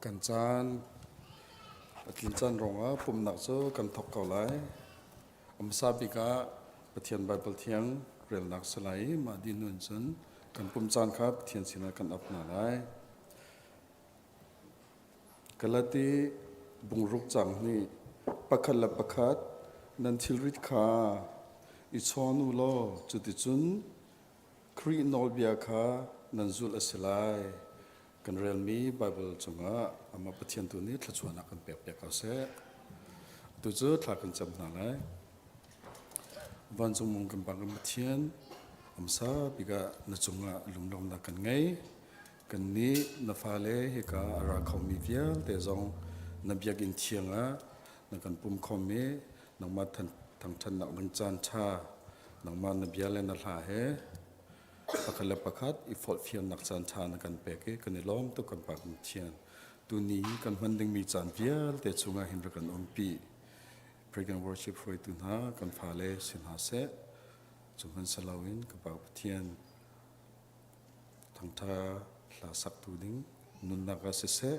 Kan caan a tlin caan ruangah pumhnak cu kan thawk ko lai. A hmasa bik ah Pathian Baibal Thiang relnak si lai i mah dih hnu in cun kan pumh caan kha Pathian sinah kan ap hna lai. Galati bungruk cang nih pakhat le pakhat nan thilrit kha i chawn u law cuticun Khrih nawlbia kha nan zulh a si lai. Kan relmi Baibal cungah amah Pathian tu nih thluachuahnak kan pekpiak ko seh. Atu cu thla kan cam hna lai. Vancung mung kan Pa kan Pathian, amsa bik ah na cungah lunglawmhnak kan ngei. Kannih na fale hika a ra khomi vialte zong na biakinn thiang ah na kan pum khom i nangmah thangṭhatnak ding caan ṭha nangmah na bia le na hla he pakhat le pakhat i forhfialnak caan ṭha na kan pek i kan i lawm tuk kan Pa kan Pathian. Tuni kan hman dingmi caan vialte chungah hin rak kan umpi. Praise and worship hruaitu hna kan fale si hna seh. Cu hmanh si loin ka Pa Pathian thangṭha hla saktu ding nunnak ah siseh,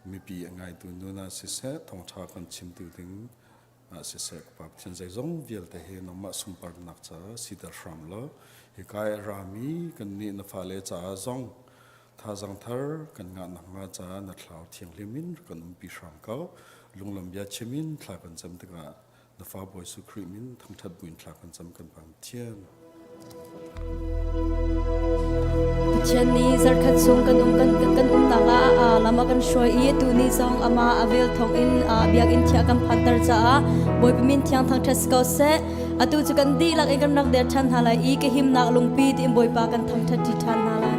mipi a ngaitu nun ah siseh, thawngṭha kan chimtu ding ah siseh, ka Pa Pathian zeizong vialte hi nangmah sunparnak caah siter hram law, hika i a rami kannih na fale caah zong thazaang thar kan ngah nakhnga caah na thlarau thianghlim in rak kan umpi hram ko. Lunglawm bia chim in thla kan cam tikah Na fa Bawi Jesuh Khrih min thangṭhat buin thla kan cam kan Pathian. Pathian nih zarkhat chung kan um kan kan umnak ah lam a kan hruai i tu ni zong amah a vel thawng in biakinn thiah kan phanter caah Bawipa min thiang thangṭhat si ko seh. Atu cu kan dihlak in kan rak der ṭhan hna lai i ka himnak lungpi tiin Bawipa kan thangṭhat ṭi ṭhan hna lai.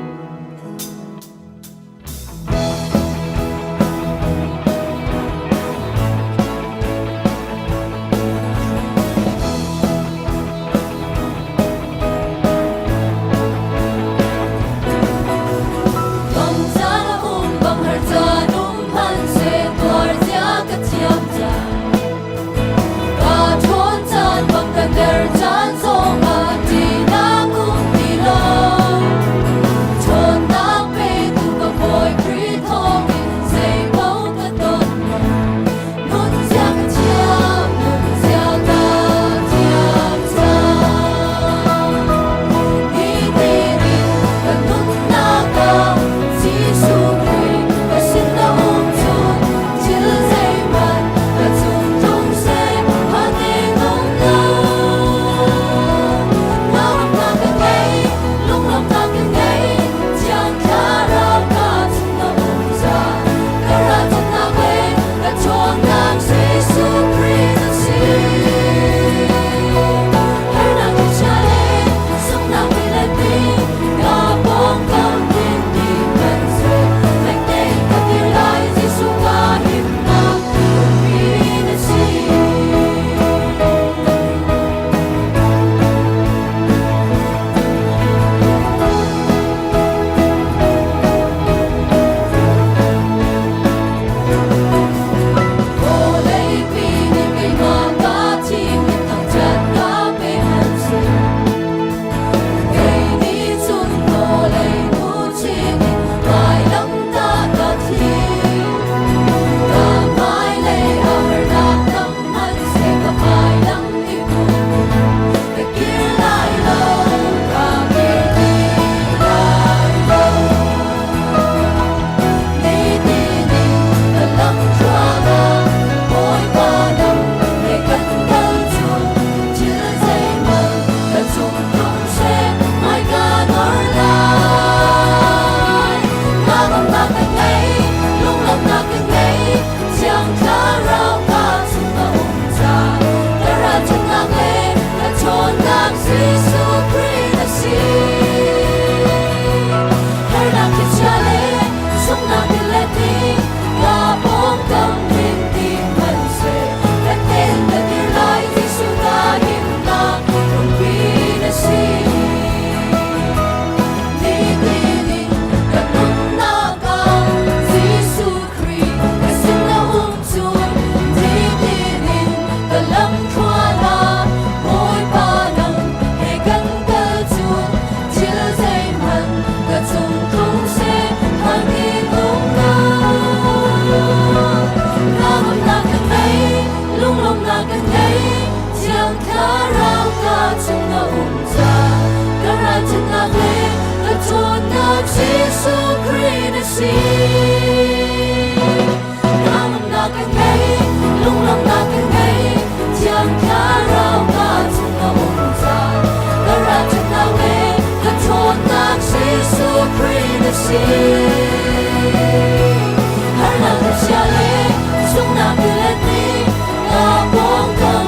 si. Hnangamnak kan ngei, lunglawmhnak kan ngei, Thiang Thlarau ka chung a um cang. Ka ralṭhatnak le ka ṭhawnnak Jesuh Khrih na si. Harnak ka chia le sunghnak tilet nih ka pawngkam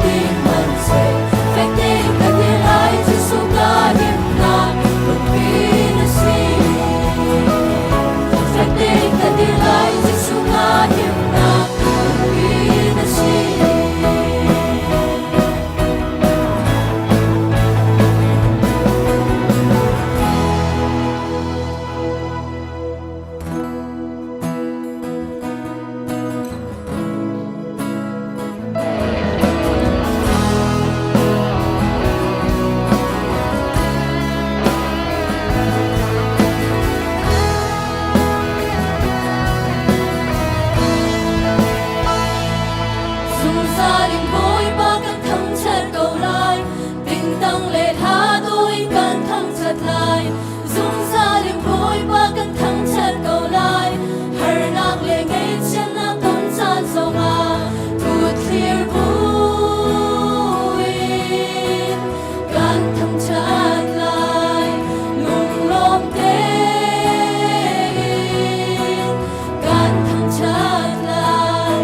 him hmanhseh, fek tein ka dir lai, Jesuh ka himnak lungpi na si. Fek tein ka dir lai, Jesuh ka himnak lungpi na si. Zungzal in Bawipa kan thangṭhat ko lai, tingtang le hla dawh in kan thangṭhat lai. Zungzal in Bawipa kan thangṭhat ko lai, harnak le ngaihchiatnak ton caan zongah kutthlir buin kan thangṭhat lai. Lunglawm tein kan thangṭhat lai.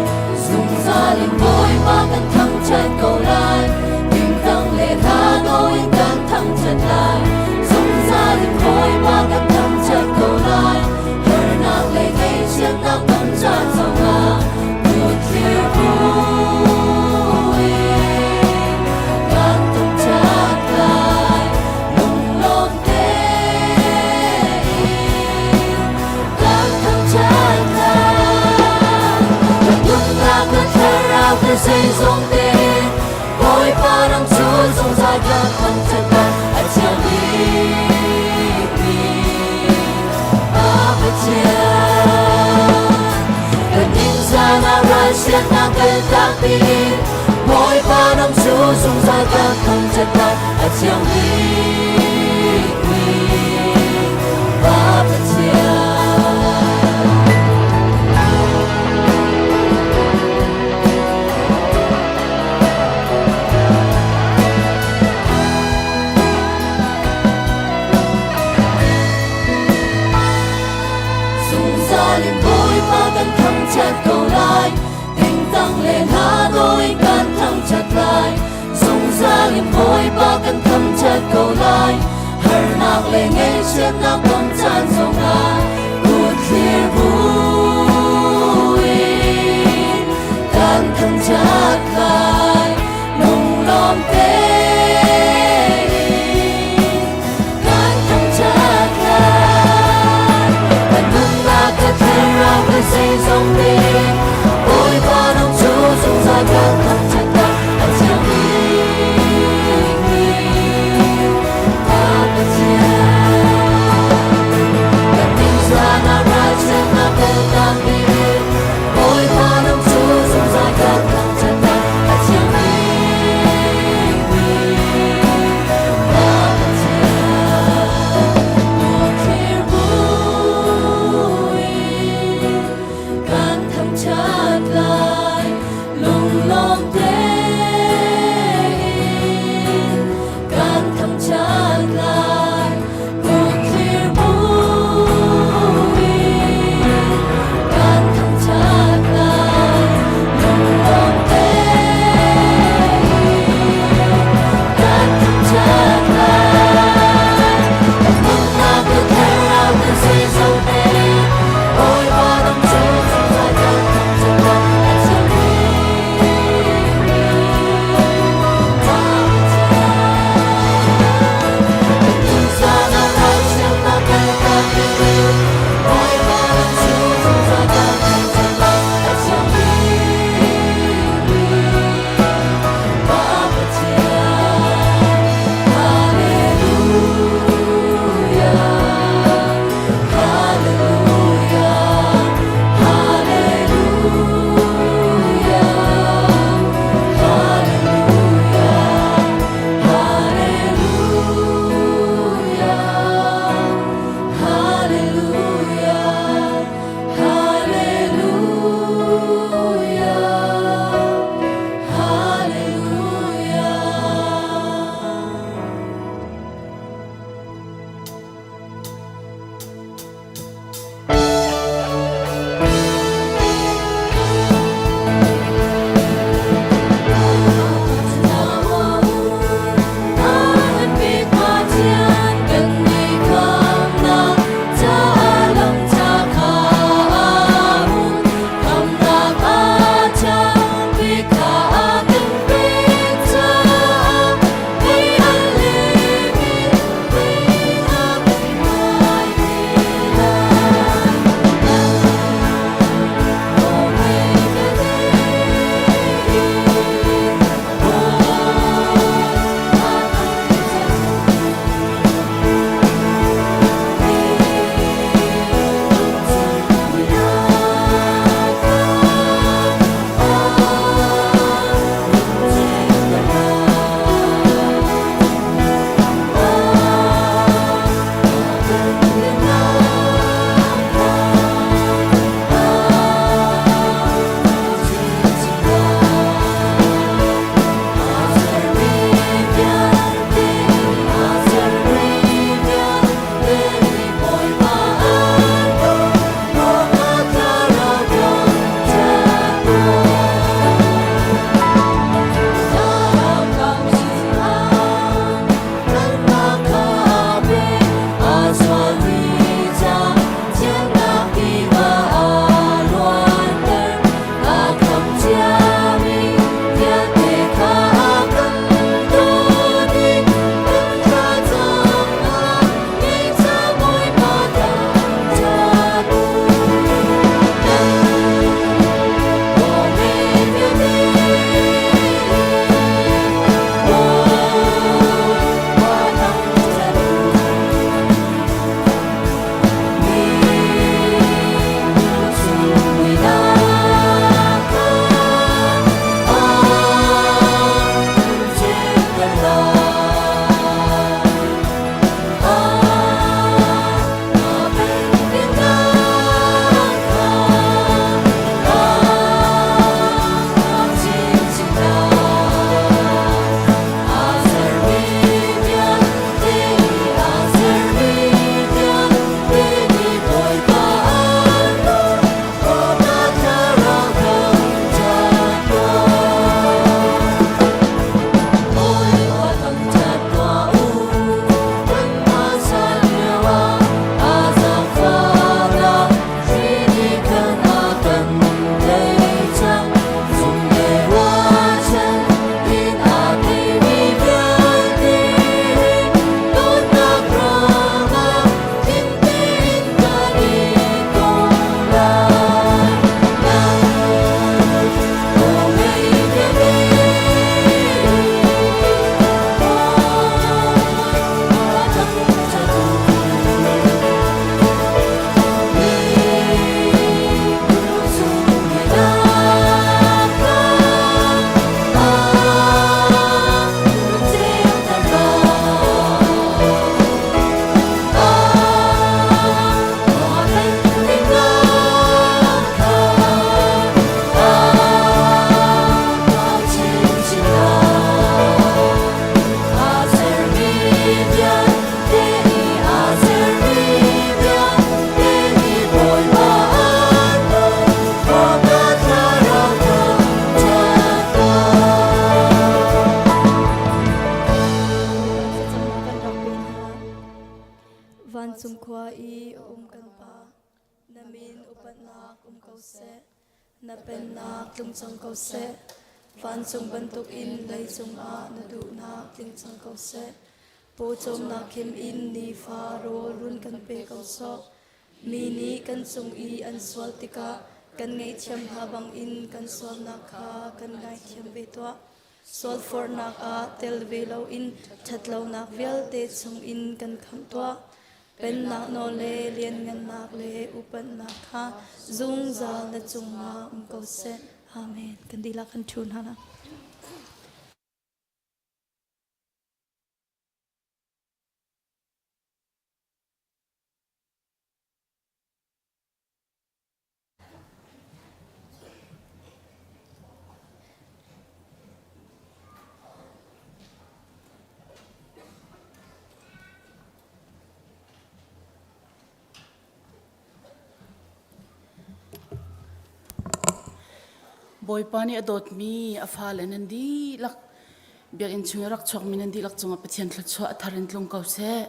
Zungzal in Bawipa kan thangṭhat ko lai, tingtang le hla dawh in kan thangṭhat lai. Zungzal in Bawipa kan thangṭhat ko lai, harnak le ngaihchiatnak ton caan zongah kutthlir buin kan thangṭhat lai. Lunglawm tein kan thangṭhat lai. Kan nunnak, kan thlarau, kan zeizong tein Bawipa ram cu zungzal kan thangṭhat lai, a thiang bikmi Pa Pathian. Kan ningzan ah ralchiatnak kaltak piin Bawipa ram cu zungzal kan thangṭhat lai, a thiang bikmi Pa Pathian. Zungzal in Bawipa kan thangṭhat ko lai, tingtang le hla dawh in kan thangṭhat lai. Zungzal in Bawipa kan thangṭhat ko lai, harnak le ngaihchiatnak ton caan zongah kutthlir buin kan thangṭhat lai. Lunglawm tein kan thangṭhat lai. Kan nunnak, kan thlarau, kan zeizong tein Bawipa nang cu zungzal kan thangṭhat lai, a thiang bikmi Pa Pathian. Kan ningzan ah ralchiatnak kaltak piin Bawipa nang cu zungzal kan thangṭhat lai, Vancung khua i a um kan Pa, na min upatnak um ko seh. Na pennak tlung cang ko seh. Vancung bantukin leicung ah na duhnak tling cang ko seh. Pawcawmnak khim in nifa rawl run kan pe ko sawh. Mi nih kan cung i an sual tikah kan ngaihthiam hna bangin kan sualnak kha kan ngaithiam ve tuah. Sualforhnak ah tel ve loin ṭhatlonak vialte chungin kan khamh tuah. Pennak nawl le lianngannak le upatnak kha zungzal na cungah um ko seh. Amen. Kan dihlak kan ṭhu hna la. Bawipa nih a dawtmi a fale nan dihlak biakinn chung i rak chuakmi nan dihlak cungah Pathian thluachuah a thar in tlung ko seh.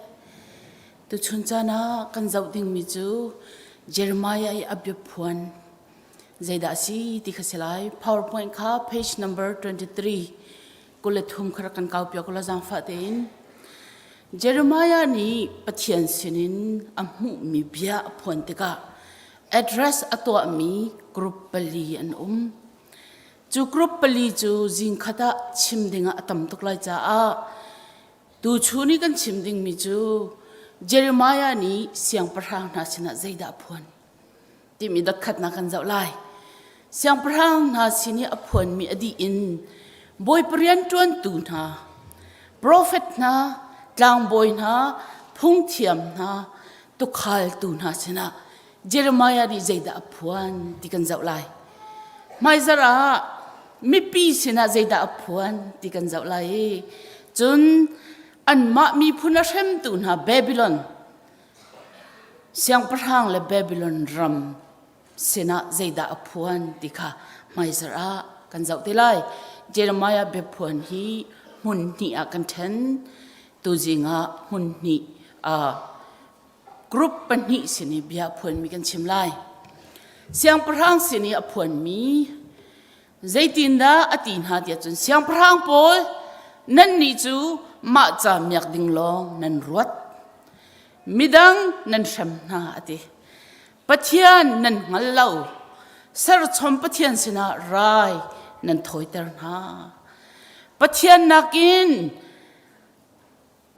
Tuchun caan ah kan zoh dingmi cu Jeremiah i a biaphuan zeidah a si ti kha si lai. PowerPoint kha page number 23 23 kha rak kan kau piak ula zaangfah tein. Jeremiah nih Pathian sinin a hmuhmi bia a phuan tikah address a tuahmi group pali an um. Cu group pali cu zingkhat ah chim dingah a tam tuk lai caah Tuchun i kan chim dingmi cu Jeremiah nih siangpahrang hna sinah zeidah a phuan timi dotkhatnak kan zoh lai. Siangpahrang hna sin i a phuanmi a dih in Bawipa rianṭuantu hna, profet hna, tlangbawi hna, phungthiam hna, tukhaltu hna sinah Jeremiah nih zeidah a phuan ti kan zoh lai. Hmaizarh ah mipi sinah zeidah a phuan ti kan zoh lai i cun anmah miphun a hremtu hna Babylon siangpahrang le Babylon ram sinah zeidah a phuan ti kha hmaizarh ah kan zoh te lai. Jeremiah biaphuan hi hmun hnih ah kan ṭhen. Tuzing ah hmun hnih group pahnih sin i bia a phuanmi kan chim lai. Siangpahrang sin i a phuanmi zeitindah a ti hna tiah cun siangpahrang pawl nannih cu mah ca miak ding lawng nan ruat. Midang nan hrem hna a ti. Pathian nan hngal lo. Serchom Pathian sinah rai nan thawiter hna. Pathian nakin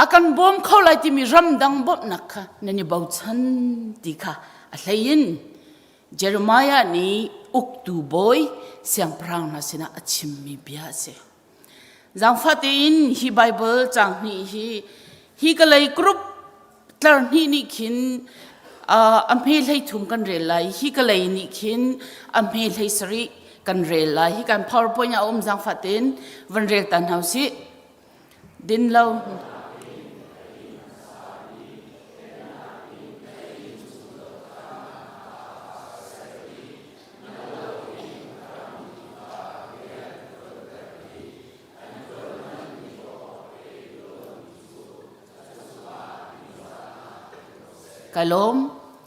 a kan bawm kho lai timi ramdang bawmhnak kha nan i bochan ti kha a hlei in Jeremiah nih uktu bawi siangpahrang hna sinah a chimmi bia a si. Zaangfah tein hi Bible caang hnih hi hi ka lei group tlar hnih nih khin a hme hlei thum kan rel lai hi ka lei nih khin a hme hlei sarih kan rel lai hi kan PowerPoint ah a um zaangfah tein van rel ta hna usih. Din lo. Kai lawm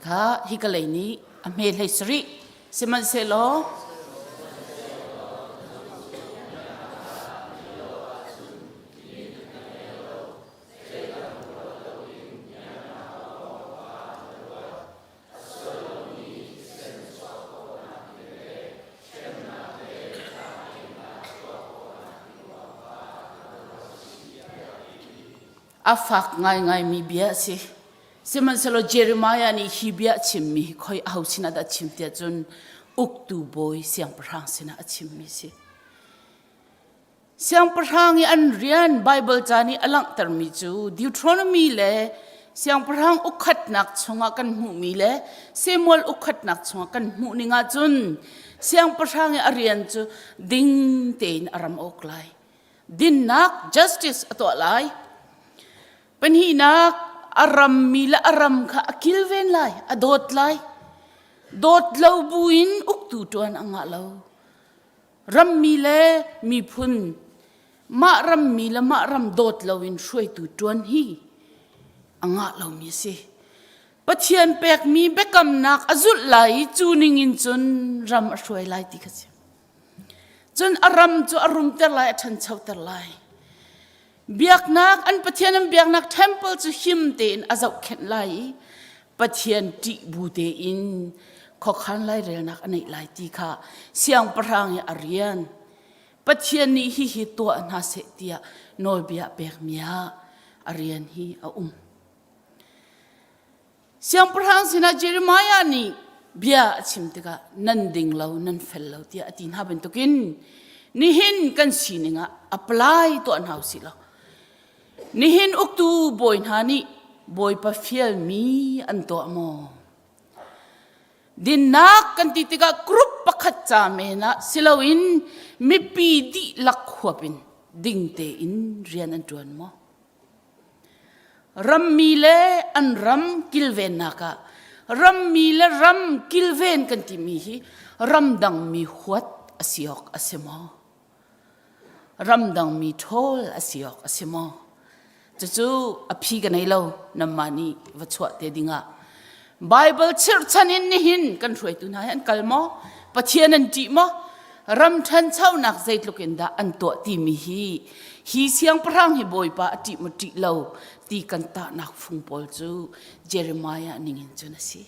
kha hi ka lei nih a hme hlei sarih sihmanhsehlaw A fak ngaingaimi bia a si. Sihmanhsehlaw Jeremiah nih hi bia a chimmi hi khoi aho sinah dah a chim tiah cun uktu bawi siangpahrang sinah a chimmi a si. Siangpahrang i an rian Baibal ca nih a langhtermi cu Deuteronomy le Siangpahrang ukhatnak chungah kan hmuhmi le Samuel ukhatnak chungah kan hmuh ning ahcun siangpahrang i a rian cu ding tein a ram awk lai. Dinnak justice a tuah lai. Pahnihnak a rammi le a ram kha a kilven lai, a dawt lai. Dawt lo buin uktu ṭuan a ngah lo. Rammi le miphun mah rammi le mah ram dawt loin hruaitu ṭuan hi a ngah lomi a si. Pathian pekmi biakamnak a zulh lai i cu ning in cun ram a hruai lai ti kha si. Cun a ram cu a rumter lai, a ṭhanchoter lai. Biaknak, an Pathian an biaknak temple cu him tein a zohkhenh lai i Pathian ṭih bu tein khuakhan lairelnak a neih lai ti kha siangpahrang i a rian Pathian nih hihi tuah hna seh tiah nawlbia a pekmi ah a rian hi a um. Siangpahrang sinah Jeremiah nih bia a chim tikah nan ding lo, nan fel lo tiah a ti hna bantukin nihin kan sining ah apply tuah hna usih law nihin uktu bawi hna nih Bawipa fialmi an tuah maw? Dinnak kan ti tikah group pakhat ca men ah si loin mipi dihlak huap in ding tein rian an ṭuan maw? Rammi le an ram kilvennak ah rammi le ram kilven kan timi hi ramdangmi huat a si awk a si maw? Ramdangmi ṭhawl a si awk a si maw? Cucu a phi ka nei lo nanmah nih va chuah te dingah. Bible chirhchan in nihin kan hruaitu hna hi an kal maw? Pathian an ṭih maw? Ram ṭhanchonak zeitluk in dah an tuah timi hi hi siangpahrang hi Bawipa a ṭih maw ṭih lo ti kan tahnak fung pawl cu Jeremiah ning in cun a si.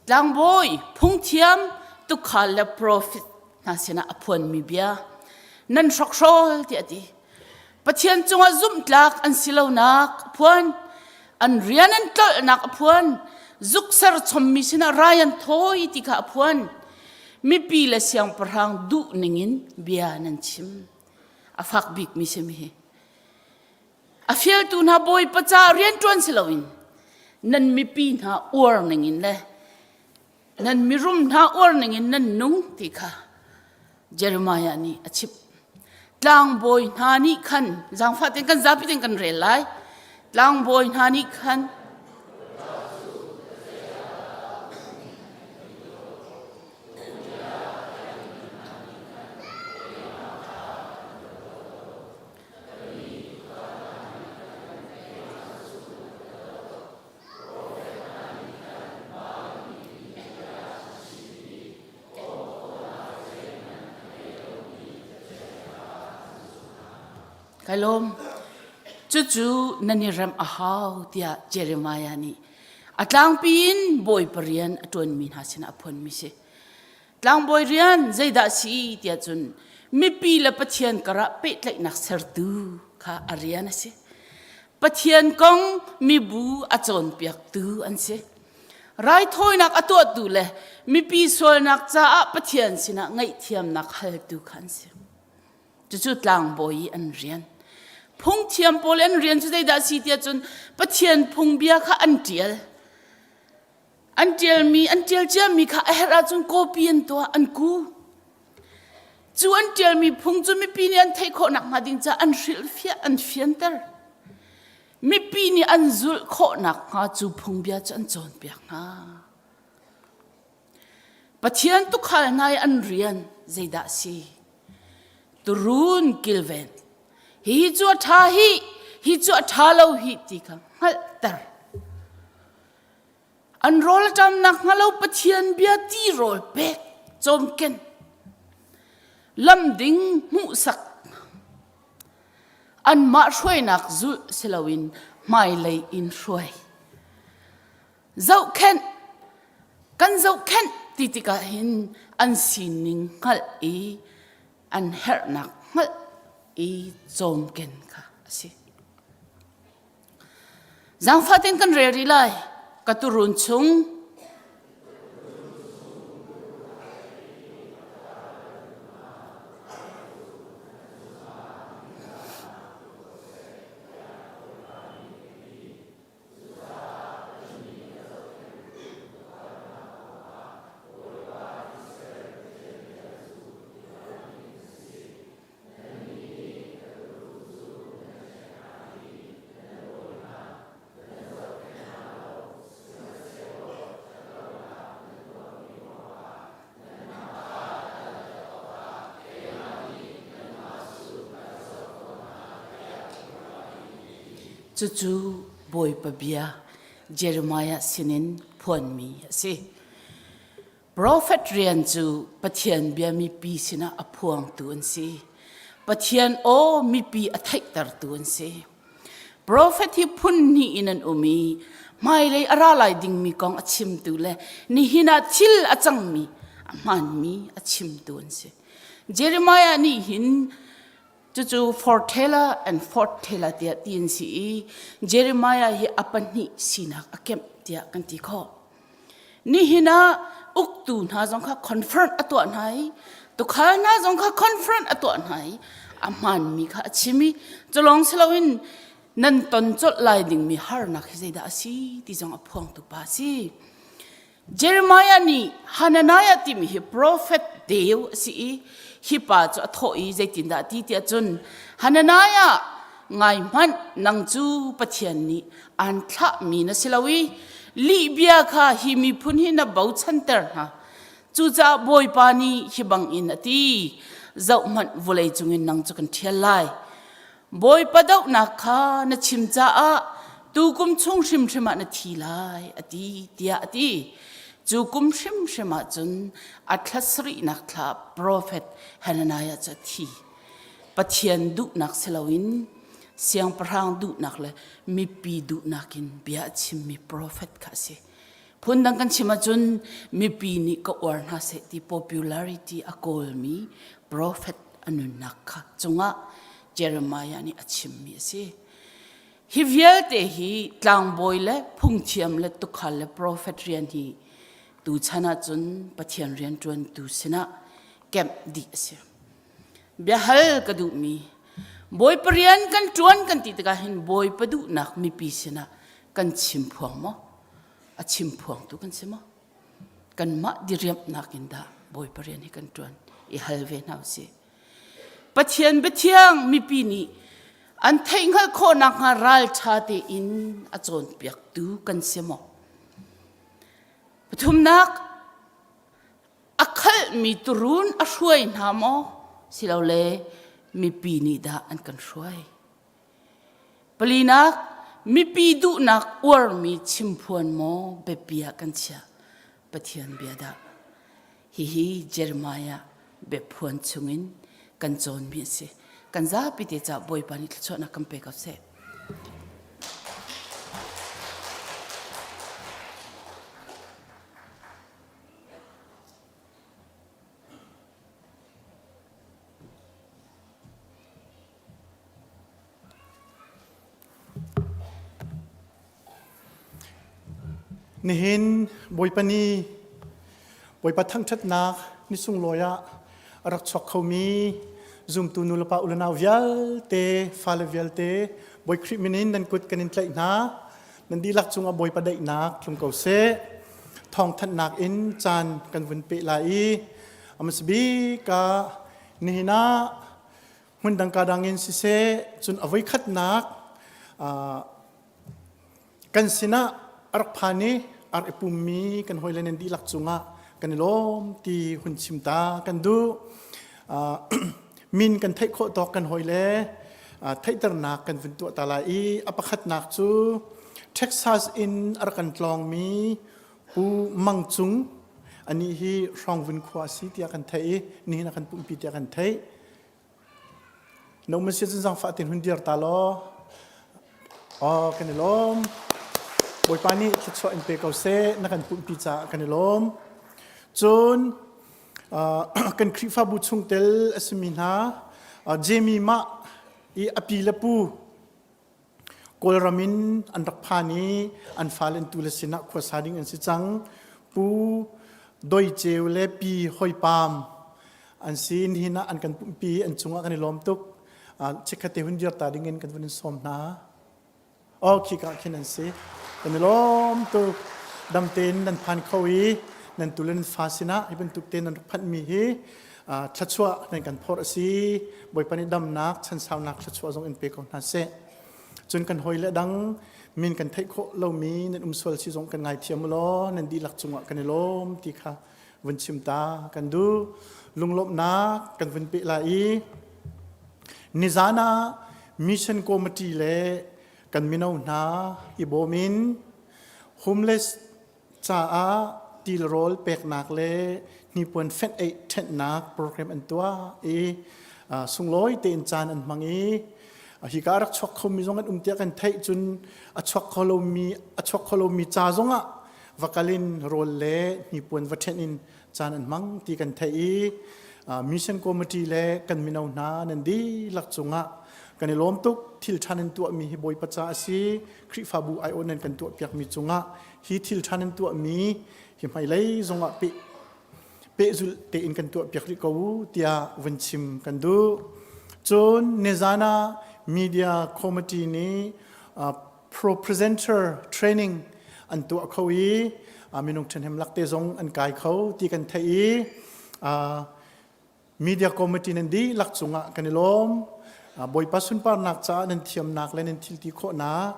Tlangbawi, phungthiam, tukhal le profet hna sinah a phuanmi bia nan hrokhrol tiah a ti. Pathian cungah zumhtlak an si lonak a phuan. An rian an tlolhnak a phuan. Zuk ser chommi sinah rai an thawi ti kha a phuan. Mipi le siangpahrang duh ningin bia nan chim. A fak bikmi si mi hi. A fialtu hna bawipa ca rianṭuan si loin nan mipi hna uar ningin le nan mirum hna uar ningin nan nung ti kha Jeremiah nih a chimh. Tlangbawi hna nih khan zaangfah tein kan zapi tein kan rel lai. Tlangbawi hna nih khan Kai lawm. Cucu nan i remh a hau tiah Jeremiah nih a tlangpi in bawipa rian a ṭuanmi hna sinah a phuanmi si. Tlangbawi rian zeidah si tiah cun mipi le Pathian karah pehtlaihnak sertu kha a rian a si. Pathian kong mibu a cawnpiaktu an si. Raithawinak a tuahtu le mipi sualnak caah Pathian sinah ngaihthiamnak haltu kha an si. Cucu tlangbawi i an rian. Phungthiam pawl an rian cu zeidah a si tiah cun Pathian phungbia kha an ṭial. An ṭialmi, an ṭial ciami kha a herh ahcun copy an tuah, an ku. Cu an ṭialmi phung cu mipi nih an theih khawh nakhnga ding caah an hrilhfiah, an fianter. Mipi nih an zulh khawh nakhnga cu phungbia cu an cawnpiak hna. Pathian tukhal hna i an rian zeidah a si? Turun kilven. Hihi cu a ṭha hi, hi cu a ṭha lo hi ti kha hngalhter. An rawl a ṭam nakhnga lo Pathian bia ti rawl pek cawmken lam ding hmuhsak anmah hruainak zulh si loin hmailei in hruai zohkhenh kan zohkhenh ti tikah hin an sining hngalh i an herhnak hngalh i cawmken kha a si. Zaangfah tein kan rel rih lai. Ka turun chung. Cucu Bawipa bia Jeremiah sinin phuanmi a si. Profet rian cu Pathian bia mipi sinah a phuangtu an si. Pathian aw mipi a theihtertu an si. Profet hi phun hnih in an um i hmailei a ra lai dingmi kong a chimtu le nihin ah thil a cangmi a hmaanmi a chimtu an si. Jeremiah nih hin cucu foreteller and forthteller tiah ti an si i Jeremiah hi a pahnih sinak a kemh tiah kan ti khawh. Nihin ah uktu hna zong kha confront a tuah hna i tukhal hna zong kha confront a tuah hna i a hmaanmi kha a chim i culawng si loin nan ton colh lai dingmi harnak hi zeidah a si ti zong a phuangtu pa a si. Jeremiah nih Hananiah timi hi prophet deu a si i hi pa cu a thawh i zeitindah a ti tiah cun Hananiah ngai hmanh nang cu Pathian nih aan thlahmi na si lo i lihbia kha hi miphun hi na bochanter hna. Cucaah Bawipa nih hi bangin a ti, zohhmanh vawlei cungin nang cu kan ṭhial lai. Bawipa dohnak kha na chim caah tukum chung hrimhrim ah na thi lai, a ti, tiah a ti. Cu kum hrimhrim ah cun a thla sarihnak thla profet Hananiah cu a thi. Pathian duhnak si loin siangpahrang duhnak le mipi duhnak in bia a chimmi profet kha a si. Phundang kan chim ahcun mipi nih ka uar hna seh ti popularity a kawlmi profet a nunnak kha cungah Jeremiah nih a chimmi a si. Hi vialte hi tlangbawi le phungthiam le tukhal le profet rian hi tuchan ahcun Pathian rianṭuantu sinah kemh dih a si. Biahal ka duhmi Bawipa rian kan ṭuan kan ti tikah hin Bawipa duhnak mipi sinah kan chim phuang maw? A chim phuangtu kan si maw? Kanmah diriamhnak in dah Bawipa rian hi kan ṭuan i hal ve hna usih. Pathian biathiang mipi nih an theihhngalh khawh nakhnga ralṭha tein a cawnpiaktu kan si maw? Pathumnak, A khalhmi turuun a hruai hna maw silole mipi nih dah an kan hruai? Palinak, mipi duhnak uarmi chimphuan maw biapi ah kan chiah? Pathian bia dah. Hihi Jeremiah biaphuan chungin kan cawnmi a si. Kan zapi te caah Bawipa nih thluachuahnak kan pe ko seh. Nihin Bawipa ni Bawipa thangṭhatnak ni sunglawi ah a rak chuak khomi zumtu nulepa ulenau vialte fale vialte Bawi Khrih min in nan kut kan in tlaih hna. Nan dihlak cungah Bawipa daihnak tlung ko seh. Thawngthanhnak in caan kan vun peh lai i a bik ah nihin ah hmun dang ka dang in siseh cun a voikhatnak kan sinah a rak phan i a rak i pummi kan hawile nan dihlak cungah kan i lawm ti hun chim ta kan duh. Min kan theih khawh tawk kan hawile theihternak kan vun tuah ta lai i a pakhatnak cu Texas in a rak kan tlawngmi Pu Mang Cung anih hi Hrawngvun khua a si tiah kan theih i nihin a kan pumpi tiah kan theih. Na um si cun zangfah tin hun dir ta law aw kan i lawm. Bawipa nih thluachuah in pe ko seh na kan pumpi caah kan i lawm. Cun kan Khrihfabu chungtel a simi hna Jamie mah i a pi le pu Kawlram in an rak phan i an fale an tule sinah khuasa ding an si cang. Pu Doi Ceu le Pi Hoi Pam an si nihin ah an kan pumpi an cungah kan i lawm tuk. Chikkhat te hun dir ta ding in kan vun in sawm hna. Oh, khika khin an si. Kan i lawm tuk. Dam tein nan phan kho i nan tu le nan fa sinah hi bantuk te nan rak phanhmi hi thluachuah nan kan phorh a si. Bawipa nih damnak, chansaunak thluachuah zong in pe ko hna seh. Cun kan hawi le dang min kan theih khawh lomi nan um sual si zong kan ngaithiam law nan dihlak cungah kan i lawm ti kha vun chim ta kan duh. Lunglawmhnak kan vun peh lai i nizan ah mission committee le kan mino hna i bawm in homeless caah tilrawl peknak le hnipuan fenh eih ṭhenhnak program an tuah i sunglawi tein caan an hmang i hika a rak chuak khomi zong an um tiah kan theih cun a chuak kho lomi a chuak kho lomi ca zongah va kal in rawl le hnipuan va ṭhenh in caan an hmang ti kan theih i mission committee le kan mino hna nan dihlak cungah kan i lawm tuk. Thil ṭha nan tuahmi hi Bawipa ca a si. Khrihfabu aiawh nan kan tuahpiakmi cungah hi thil ṭha nan tuahmi hi hmailei zongah peh pehzulh tein kan tuahpiak rih ko u tiah vun chim kan duh. Cun nizan ah media committee nih pro presenter training an tuah kho i minung ṭhahnem lakte zong an kai kho ti kan theih i media committee nan dihlak cungah kan i lawm. Bawipa sunparnak caah nan thiamnak le nan thilti khawhnak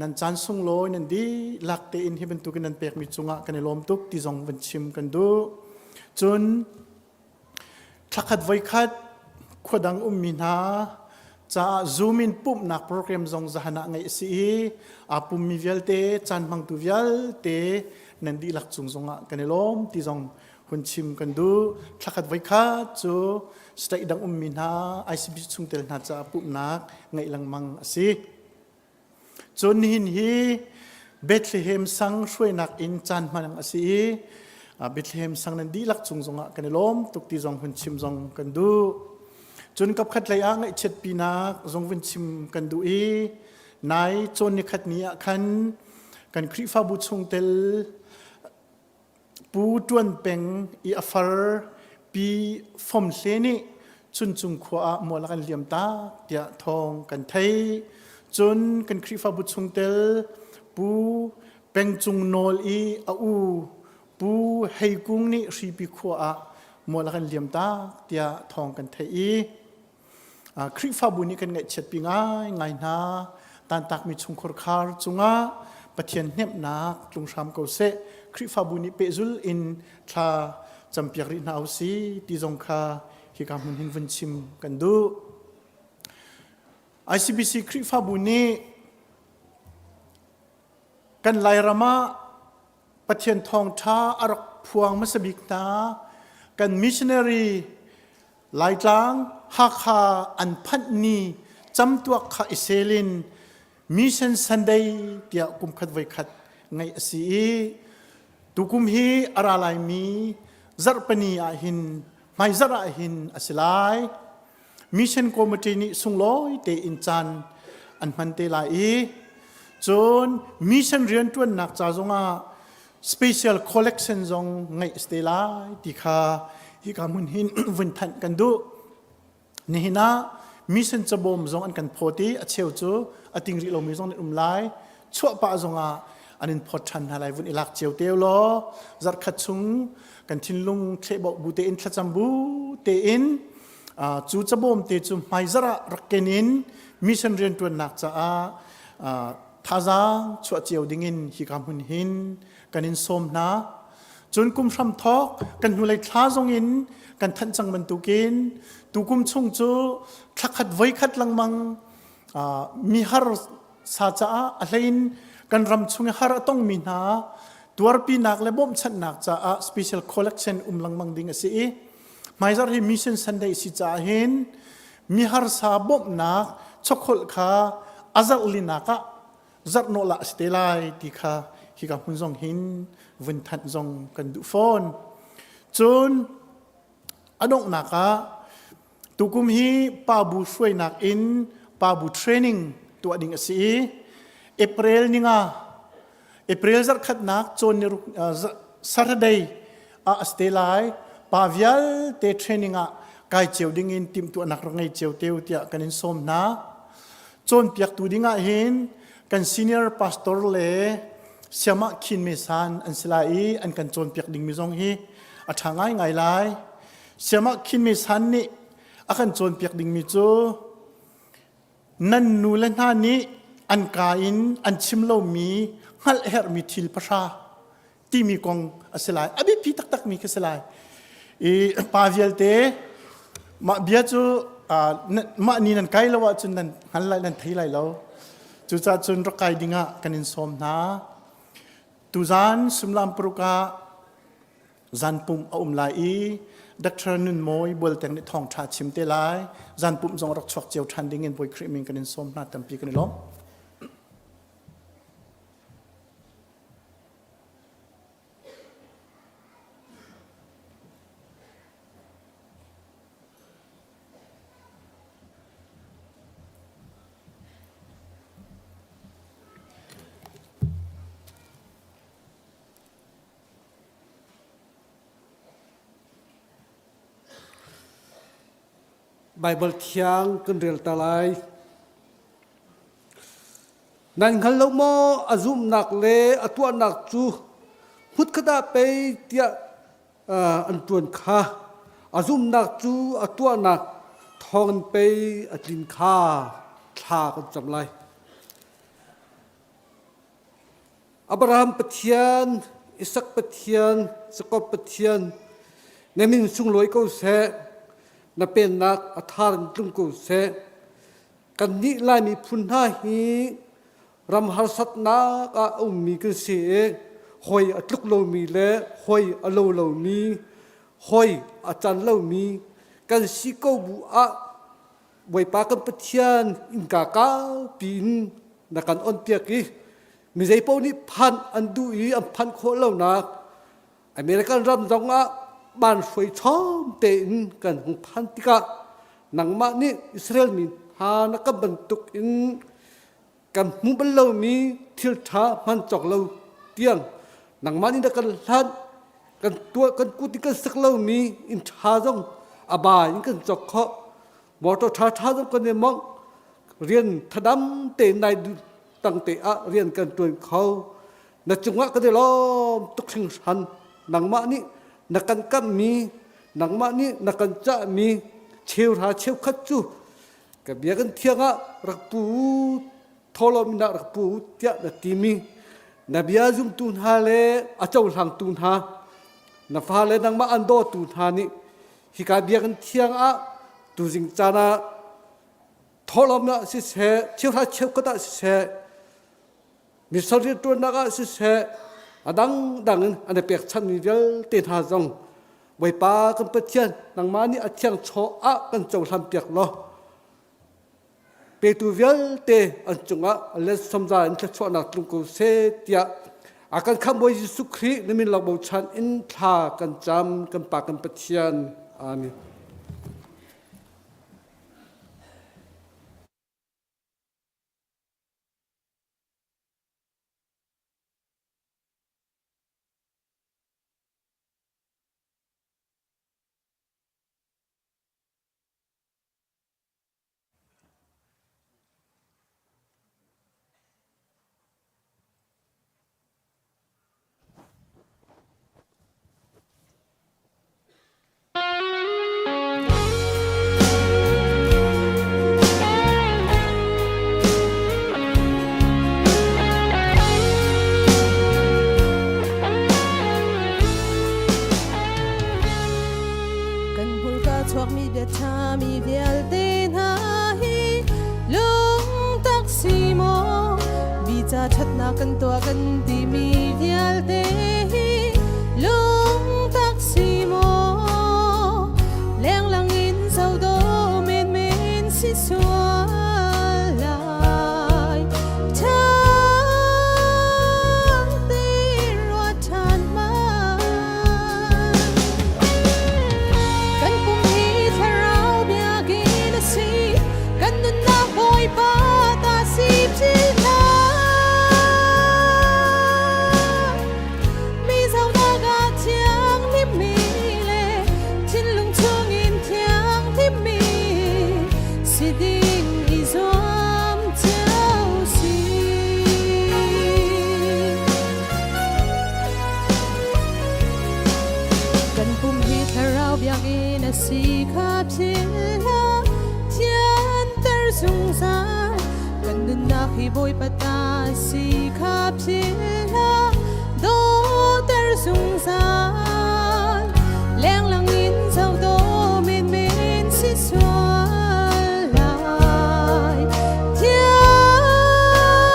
nan caan sunglawi nan dihlak tein hi bantukin nan pekmi cungah kan i lawm tuk ti zong van chim kan duh. Cun Thlakhat voikhat khuadang ummi hna caah Zoom in pumhnak program zong zahan ah ngeih a si i aa pummi vialte caan hmangtu vialte nan dihlak cung zongah kan i lawm ti zong hun chim kan duh. Thlakhat voikhat cu state dang ummi hna ICBC chungtel hna caah pumhnak ngeih lengmang a si. Cun nihin hi Bethlehem sang hruainak in caan hman a si i Bethlehem sang nan dihlak cung zongah kan i lawm tuk ti zong hun chim zong kan duh. Cun kapkhat lei ah ngaihchiatpinak zong vun chim kan duh i nai cawn nikhat ni ah khan kan Khrihfabu chungtel Pu Ṭuan Peng i a far Pi Fom Hle nih Chuncung khua ah mual a kan liam tak tiah thawng kan theih. Cun kan Khrihfabu chungtel Pu Peng Cung Nawl i a u Pu Hei Kung nih Hripi khua ah mual a kan liam tak tiah thawng kan theih i Khrihfabu nih kan ngaihchiatpi ngaingai hna. Tantakmi chungkhar khar cungah Pathian hnemhnak tlung hram ko seh. Khrihfabu nih pehzul in thla campiak rih hna usih ti zong kha hika hmun hin vun chim kan duh. ICBC Khrihfabu nih kan Lairam ah Pathian thawngṭha a rak phuang hmasa bik hna kan missionary Laitlang Hakha an phanh ni camtuak kha i sel in Mission Sunday tiah kumkhat voikhat ngeih a si i tukum hi a ra laimi zarhpini ah hin hmaizarh ah hin a si lai. Mission Committee nih sunglawi tein caan an hman te lai i cun mission rianṭuannak ca zongah special collection zong ngeih a si te lai ti kha hika hmun hin vun thanh kan duh. Nihin ah mission cabawm zong an kan phawt i a cheu cu a ting rih lomi zong an um lai. Chuah pah zongah an in phawt ṭhan hna lai vun i lak cio te law zarhkhat chung kan thinlung thlehbauh bu tein thlacam bu tein cu cabawm te cu hmaizarh ah rak ken in mission rianṭuannak caah thazaang chuah cio dingin hika hmun hin kan in sawm hna. Cun kum hram thawk kan hnulei thla zong in kan thanh cang bantukin tukum chung cu thlakhat voikhat lengmang mihar sa caah a hlein kan ram chung i har a tongmi hna tuarpinak le bawmhchanhnak caah special collection um lengmang ding a si i hmaizarh hi mission Sunday si caah hin miharsa bawmhnak chokholh kha a zarh linak ah zarh nawh lah a si te lai ti kha hika hmun zong hin vun thanh zong kan duh fawn. Cun a donghnak ah tukum hi pa bu hruainak in pa bu training tuah ding a si i April ninga April zarhkhatnak cawn ni Saturday ah a si te lai. Pa vialte training ah kai cio ding in timhtuahnak rak ngei cio te u tiah kan in sawm hna. Cawnpiaktu ding ah hin kan senior pastor le siamah khin me san an si lai i an kan cawnpiak dingmi zong hi a ṭha ngaingai lai. Siamah khin me san nih a kan cawnpiak dingmi cu nan nu le hna nih an ka in an chim lomi hngalh herhmi thil pahra timi kong a si lai. A biapi taktakmi khi si lai. I pa vialte mah bia cu mah ni nan kai lo ahcun nan hngal lai nan thei lai lo. Cucaah cun rak kai dingah kan in sawm hna. Tuzan sumlam paruk ah zanpumh a um lai i Dr. Nun Mawi Bualteng nih thawngṭha chim te lai. Zanpumh zong rak chuak cio ṭhan ding in Bawi Khrih min kan in sawm hna tampi kan i lawm. Baibal thiang kan rel ta lai. Nan hngal lo maw a zumhnak le a tuahnak cu hmutkhat ah pei tiah an ṭuan kha a zumhnak cu a tuahnak thawngin pei a tlin kha thla kan cam lai. Abraham Pathian, Isak Pathian, Jakob Pathian, na min sunglawi ko seh, na pennak a thar in tlung ko seh. Kannih Lai miphun hna hi ram harsatnak ah a ummi kan si i hawi a tluk lomi le hawi a lo lomi, hawi a can lomi kan si ko bu ah Bawipa kan Pathian innka kaupi in na kan onpiak i mi zeipaoh nih phanh an duh i an phanh khawh lonak American ram zong ah ban hruai chom tein kan hung phan tikah nangmah nih Israel mi hna na kan bantuk in kan hmu bal lomi thil ṭha hman cawk lo tiang nangmah nih na kan hlanh kan tuah kan kut in kan sak lomi inn ṭha zong a ba in kan cawk khawh motor ṭha ṭha zong kan i mongh rian thadam tein nai tang te ah rian kan ṭuan kho na cungah kan i lawm tuk hringhran nangmah nih na kan kamhmi nangmah nih na kan cahmi cheuhra cheukhat cu ka bia kan thiang ah rak pu thawlawm in rak pu tiah na timi na bia zumtu hna le a cohlangtu hna na fale nangmah an dawtu hna nih hika biakinn thiang ah tuzing caan ah thawhlawm ah siseh cheuhra cheukhat ah siseh misal rianṭuannak ah siseh a dangdang in an i pekchanhmi vialte hna zong Bawipa kan Pathian nangmah nih a thiang chaw ah kan cohlan piak law petu vialte an cungah let samza in thluachuahnak tlung ko seh tiah a kan khamh Bawi Jesuh Khrih na min lak bochan in thla kan cam kan Pa kan Pathian. Amen. Kan hmurka chuakmi biaṭha mi vialte hna hi lungtak si maw mi ca ṭhatnak kan tuah kan timi vialte hi lungtak si maw lenglang in zodo menmen si sual lai ṭha tein ruat ṭhan hmanh kan pum hi thlarau biakinn a si kan nunnak Bawipa ta si hna mi zohnak ah thianghlimmi le thinlung chungin thianghlimmi si ding i zuam cio si. Kan pum hi thlarau biakinn a si kha philh hlah, thianter zungzal. Kan nunnak hi Bawipa ta a si kha philh hlah, dawter zungzal. Lenglang in zohdaw menmen si sual lai. Thiang.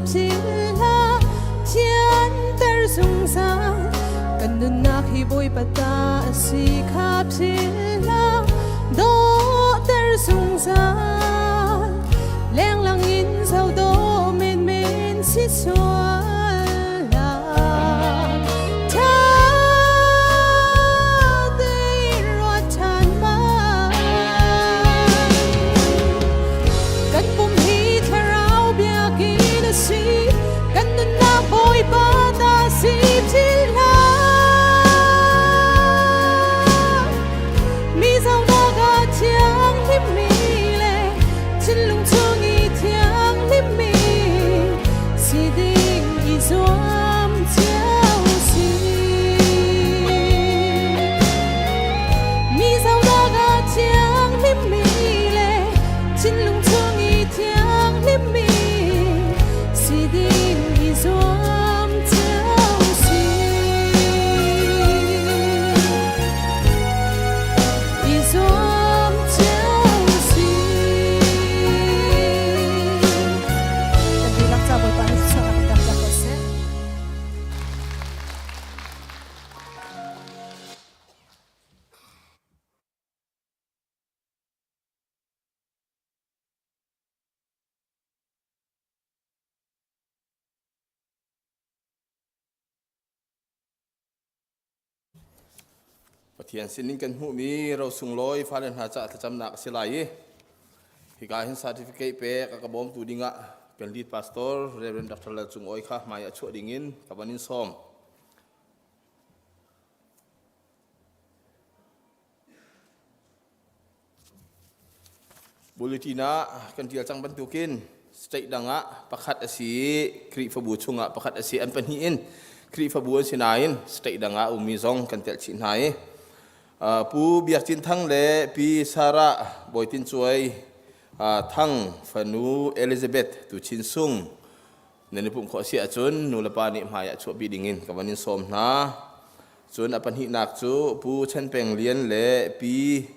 philh hlah Thianter zungzal Kan nunnak hi Bawipa ta a si kha philh hlah Dawhter zungzal Lenglang in zoh dawh menmen si sual hlah Ṭha tein ruat ṭhan hmanh Kan pum hi thlarau biakinn a si Kan nunnak Bawipa ta si philh hlah Mi zohnak ah thianghlimmi le thinlung chung i thianghlimmi si ding i zuam cio sih. Mi zohnak ah thianghlimmi le thinlung chung i thianghlimmi si ding i zuam cio sih. I zuam cio sih. Kan dihlak ca Bawipa nih thluachuah kan pek ko seh. Pathian sinin kan hmuhmi ro sunglawi fale hna caah thlacamnak a si lai i hika hin certificate pek a ka bawmtu dingah kan lead pastor Reverend Dr. Lal Cung Awi kha hmai ah chuah dingin ka van in sawm. Bulletin ah kan tial cang bantukin state dang ah pakhat a si i Khrihfabu chungah pakhat a si an pahnih in Khrihfabu an si nain state dang ah ummi zong kan telh chih hna i Pu Biak Cin Thang le Pi Sarah Bawi Tin Cuai Thang fanu Elizabeth Tu Chin Sung nan i pumh khawh si ahcun nulepa nih hmai ah chuahpi dingin ka van in sawm hna. Cun a pahnihnak cu Pu Chen Peng Lian le Pi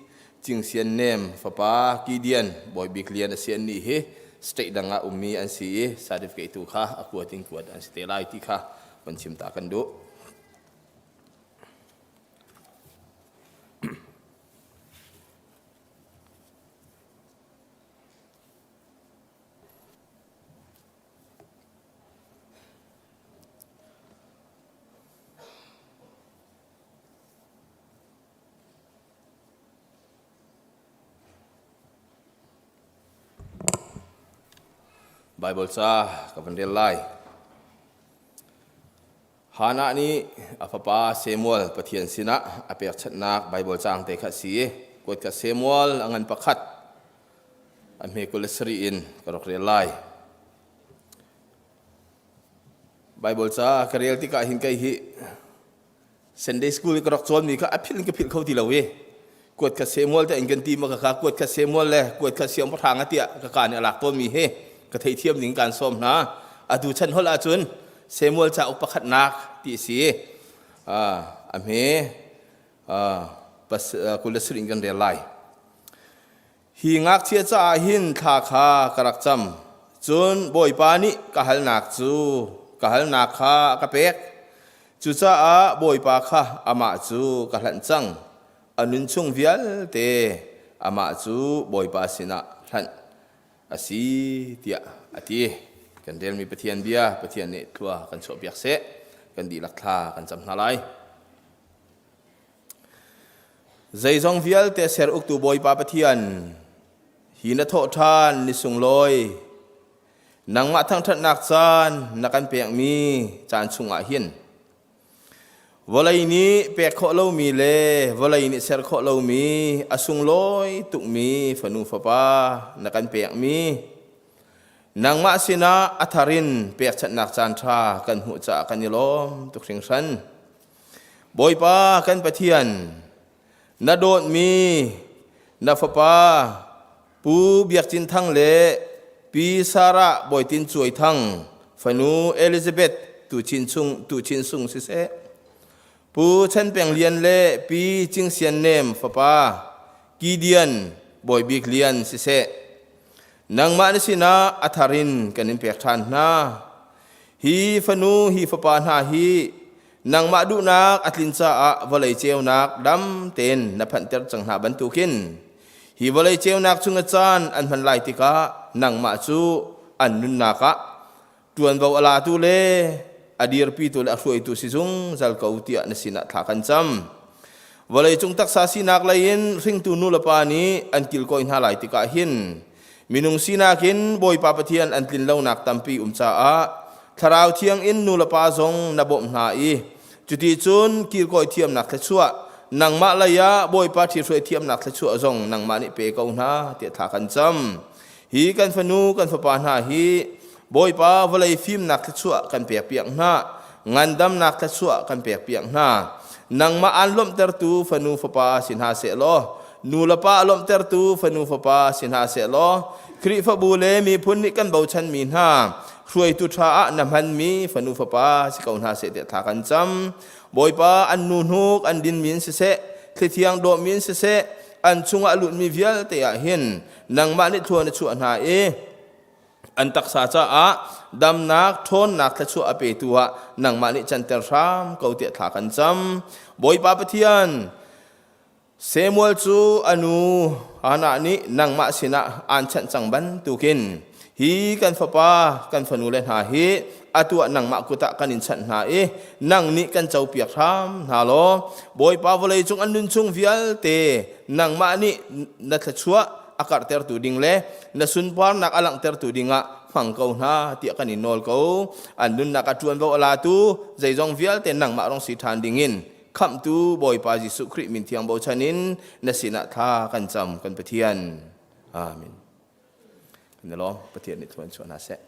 Cing Sian Nem fapa Kidian Bawi Bik Lian a si an nih hi state dang ah ummi an si i certificate tu kha a kuat in kuat an si te lai ti kha van chim ta kan duh. Baibal ca ka van rel lai. Hannah nih a fapa Samuel Pathian sinah a pekchanhnak Baibal caang te kha a si i kuat kha Samuel a ngan pakhat a hme 27 in ka rak rel lai. Baibal ca ka rel tikah hin kei hi Sunday school i ka rak cawnmi kha a philh in ka philh kho ti lo i kuat kha Samuel te in kan ti ma ka kha kuat kha Samuel le kuat kha siangpahrang a tiah ka ka nih a lak tawnmi hi ka theithiam ding kaan sawm hna. Atu chan holh ahcun Samuel cauk pakhatnak ti a si. A hme 27 in kan rel lai. Hi ngakchia caah hin thla kha ka rak cam. Cun Bawipa nih ka halnak cu ka halnak kha a ka pek. Cucaah Bawipa kha amah cu ka hlanh cang. A nun chung vialte amah cu Bawipa sinah hlanh a si tiah a ti. Kan relmi Pathian bia Pathian nih thlua kan chuahpiak seh. Kan dihlak thla kan cam hna lai. Zeizong vialte ser uktu Bawipa Pathian, hi na thawh ṭhan ni sunglawi, nangmah thangṭhatnak caan na kan pekmi caan chungah hin, vawlei nih pek khawh lomi le vawlei nih ser khawh lomi a sunglawi tukmi fanu fapa na kan pekmi, nangmah sinah a thar in pekchanhnak caan ṭha kan hmuh caah kan i lawm tuk hringhran. Bawipa kan Pathian, na dawtmi na fapa Pu Biak Cin Thang le Pi Sarah Bawi Tin Cuai Thang fanu Elizabeth Tu Chin Chung Tu Chin Sung siseh, Pu Chen Peng Lian le Pi Cing Sian Nem fapa Gideon Bawi Bik Lian siseh, nangmah na sinah a thar in kan in pek ṭhan hna. Hi fanu hi fapa hna hi nangmah duhnak a tlin caah vawlei ceunak dam tein na phanhter cang hna bantukin hi vawlei ceunak chung a caan an hman lai tikah nangmah cu an nunnak ah ṭuanvo a latu le a dirpitu le a hruaitu si zungzal ko tiah na sinah thla kan cam. Vawleicung taksa sinak lei in hringtu nulepa nih an kilkawi hna lai tikah hin minung sinak in Bawipa Pathian an tlin lonak tampi um caah Thlarau Thiang in nulepa zong na bawmh hna i cuti cun kilkawi thiamnak thluachuah nangmah lei ah Bawipa ṭhihruai thiamnak thluachuah zong nangmah nih pe ko hna tiah thla kan cam. Hi kan fanu kan fapa hna hi Bawipa vawlei fimnak thluachuah kan pekpiak hna, ngandamnak thluachuah kan pekpiak hna. Nangmah aan lawmhtertu fanu fapa si hna seh law, nu le pa a lawmhtertu fanu fapa si hna seh law, Khrihfabu le miphun nih kan bochanmi hna hruaitu ṭha ah na hmanmi fanu fapa si ko hna seh tiah thla kan cam. Bawipa an nu hnuk an dinmi in siseh, thlithiang dawhmi in siseh, an chungah a lutmi vialte ah hin nangmah nih thlua na chuah hna i an taksa caah damnak ṭhawnnak thluachuah a petu ah nangmah nih canter hram ko tiah thla kan cam. Bawipa Pathian, Samuel cu a nu Hannah nih nangmah sinah aan chanh cang bantukin hi kan fapa kan fanu le hna hi atu ah nangmah kut ah kan in chanh hna i nang nih kan copiak hram hna law Bawipa vawlei cung an nun chung vialte nangmah nih na thluachuah a karhtertu ding le na sunparnak a langhtertu dingah hmang ko hna tiah kan in nawl ko. An nunnak a ṭuanvo a latu zeizong vialte nangmah rong si ṭhan dingin khamhtu Bawipa Jesuh Khrih min thiang bochan in na sinah thla kan cam kan Pathian. Amen. Kan i lawm. Pathian nih thluan chuah hna seh.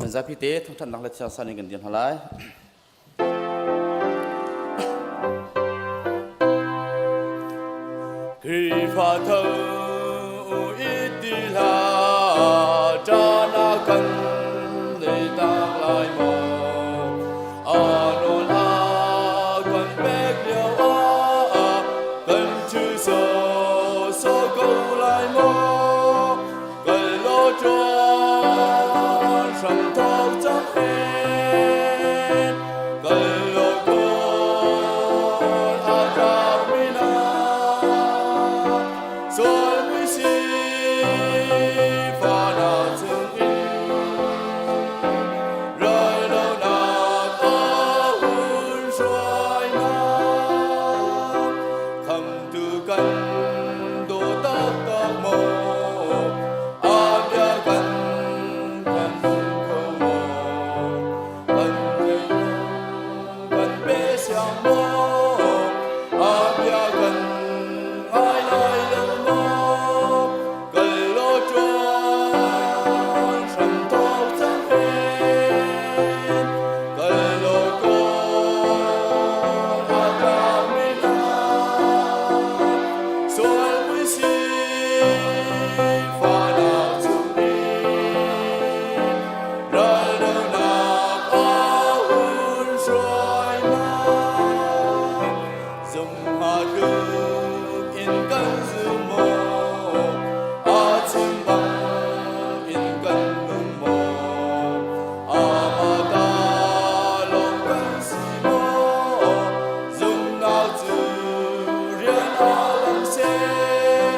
Kan zapi te thangṭhatnak le thiangsan in kan dir hna lai. Khrihfa tho i ti hlah, ṭana kan nei tak lai maw? A nawl a kan pek lio ah kan ṭhu sawsawh ko lai maw? Kal law ṭuan hram thawk cang hen, kal law kawl a tlaumi hna. Sual mui si fahnak chungin raldohnak a un hruai hna. Khamtu kan daw taktak maw? A bia kan kan zum kho maw? Kan thei kan pe siang maw? A bia kan ngai lai lo maw? Kal law ṭuan hram thawk cang hen. Kal law kawl a tlangmi hna. Sual mui si fahnak chungin raldohnak a hun hruai hna. Zumha tluk in kan zum maw? A chim bang in kan nung maw? Amah ta lawng kan si maw? Zumnak cu rian ah lang seh,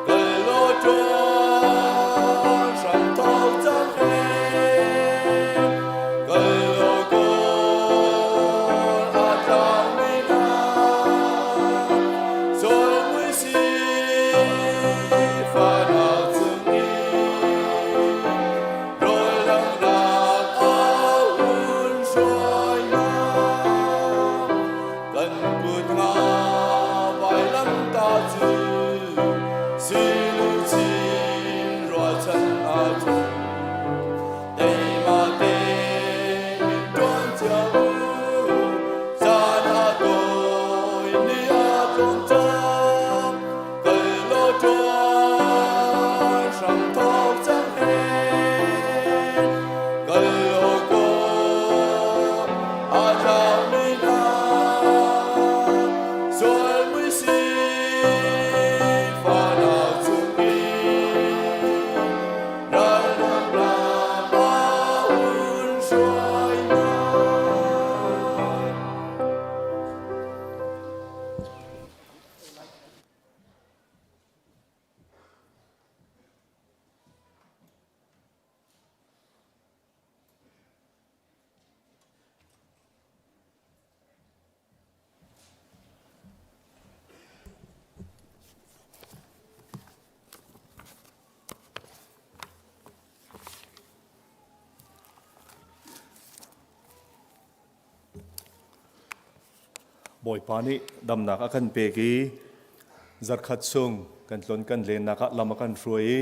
kal law ṭuan hram thawk cang hen. Kal law kawl a tlangmi hna, sual mui si fahnak chungin rawl langhnak a hun hruai hna. Kan kut nga vailamtah cu siluchin ruahchan ahcun teima tein ṭuan cio u. Zan a tawi ni a tlawm cang, kal law ṭuan hram thawk cang hen. Kal law kaw a tlaumi hna, sual mui si fahnak chungin ralnak lam ah un hruai hna. Bawipa nih damnak a kan pek i zarkhat chung kan tlon kan lennak ah lam a kan hruai i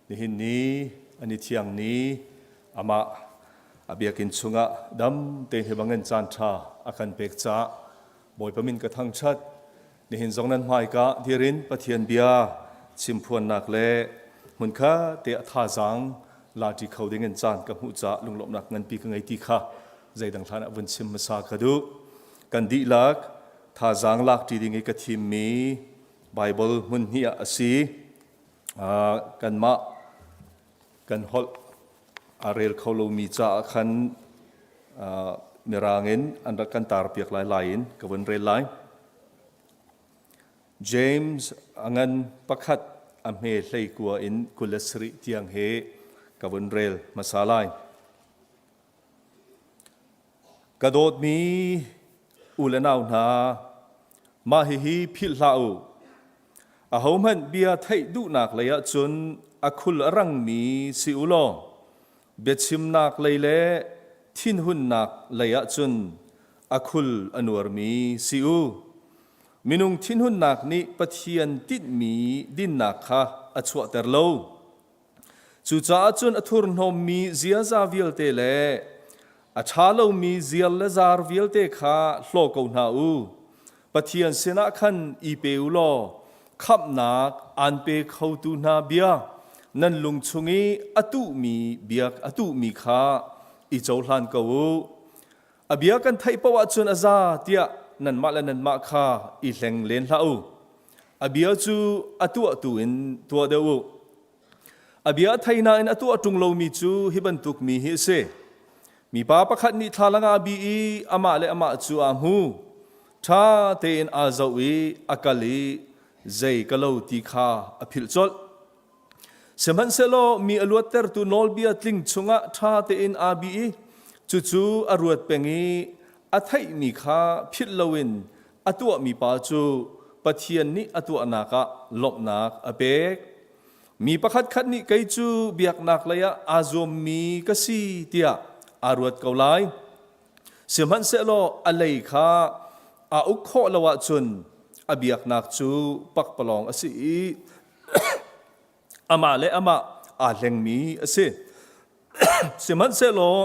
nihin ni ani thiang ni amah a biakinn chungah dam tein hi bangin caan ṭha a kan pek caah Bawipa min ka thangṭhat. Nihin zong nan hmaika dirin Pathian bia chimphuannak le hmunkhat te a thazaang lati kho ding in caan ka hmuh caah lunglawmhnak nganpi ka ngei ti kha zeidang hlan ah vun chim hmasa ka duh. Kan dihlak thazaang lak ṭi ding i ka thimmi Bible hmun hnih ah a si. Kanmah kan holh a rel kho lomi caah khan mirang in an rak kan tarpiak lai lai in ka vun rel lai. James a ngan pakhat a hme hlei kua in 27 tiang he ka vun rel hmasa lai. Ka dawtmi u le nau hna, mah hihi philh hlah u. Ahohmanh bia theih duhnak lei ah cun a khul a rangmi si u law biachimnak lei le thinhunnak lei ah cun a khul a nuarmi si u. Minung thinhunnak nih Pathian tinhmi dinnak kha a chuahter lo. Cucaah cun a thurhnawmmi ziaza vialte le a ṭha lomi zial le zar vialte kha hlaw ko hna u. Pathian sinah khan i pe u law khamhnak aan pe khotu hna bia nan lung chung i a tuhmi bia a tuhmi kha i cohlan ko u. A bia kan theih paoh ahcun a za tiah nanmah le nanmah kha i hleng len hlah u. A bia cu a tuahtu in tuah deuh u. A bia a thei nain a tuah ṭung lomi cu hi bantuk mi hi a si. Mipa pakhat nih thlalang aa bi i amah le amah cu aa hmu. Ṭha tein aa zoh i a kal i zei ka lo ti kha a philh colh. Sihmanhsehlaw mi a luattertu nawlbia tling chungah ṭha tein aa bi i cucu a ruat peng i a theihmi kha philh loin a tuahmi pa cu Pathian nih a tuahnak ah lawmhnak a pek. Mi pakhatkhat nih kei cu biaknak lei ah aa zuammi ka si tiah aa ruat ko lai. Sihmanhsehlaw a lei kha aa uk khawh lo ahcun a biaknak cu pakpalawng a si i amah le amah aa hlengmi a si. Sihmanhsehlaw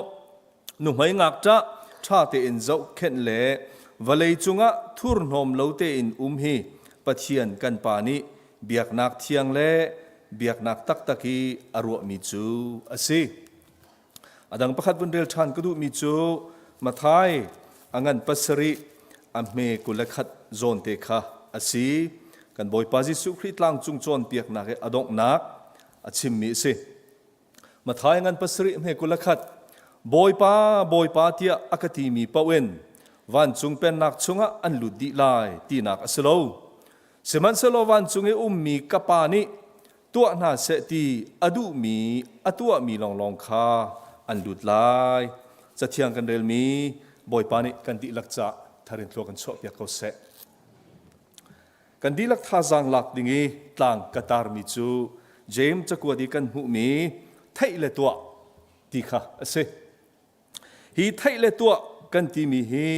nuhmei ngakṭah ṭha tein zohkhenh le vawlei cungah thurhnawm lo tein um hi Pathian kan Pa nih biaknak thiang le biaknak taktak i a ruahmi cu a si. A dang pakhat vun rel ṭhan ka duhmi cu Matthai a ngan pasarih a hme 21 zawn te kha a si. Kan Bawipa Jesuh Khrih tlangcung cawnpiaknak i a donghnak a chimmi a si. Matthai ngan pasarih hme 21 Bawipa, Bawipa tiah a ka timi paoh in vancung pennak chungah an lut dih lai tinak a si lo. Sihmanhsehlaw vancung i ummi ka Pa nih tuah hna seh ti a duhmi a tuahmi lawnglawng kha an lut lai. Cathiang kan relmi Bawipa nih kan dihlak ca tharin thlua kan chuahpiak ko seh. Kan dihlak thazaang lak ding i tlang ka tarmi cu James cakuat i kan hmuhmi theih le tuah ti kha a si. Hi theih le tuah kan timi hi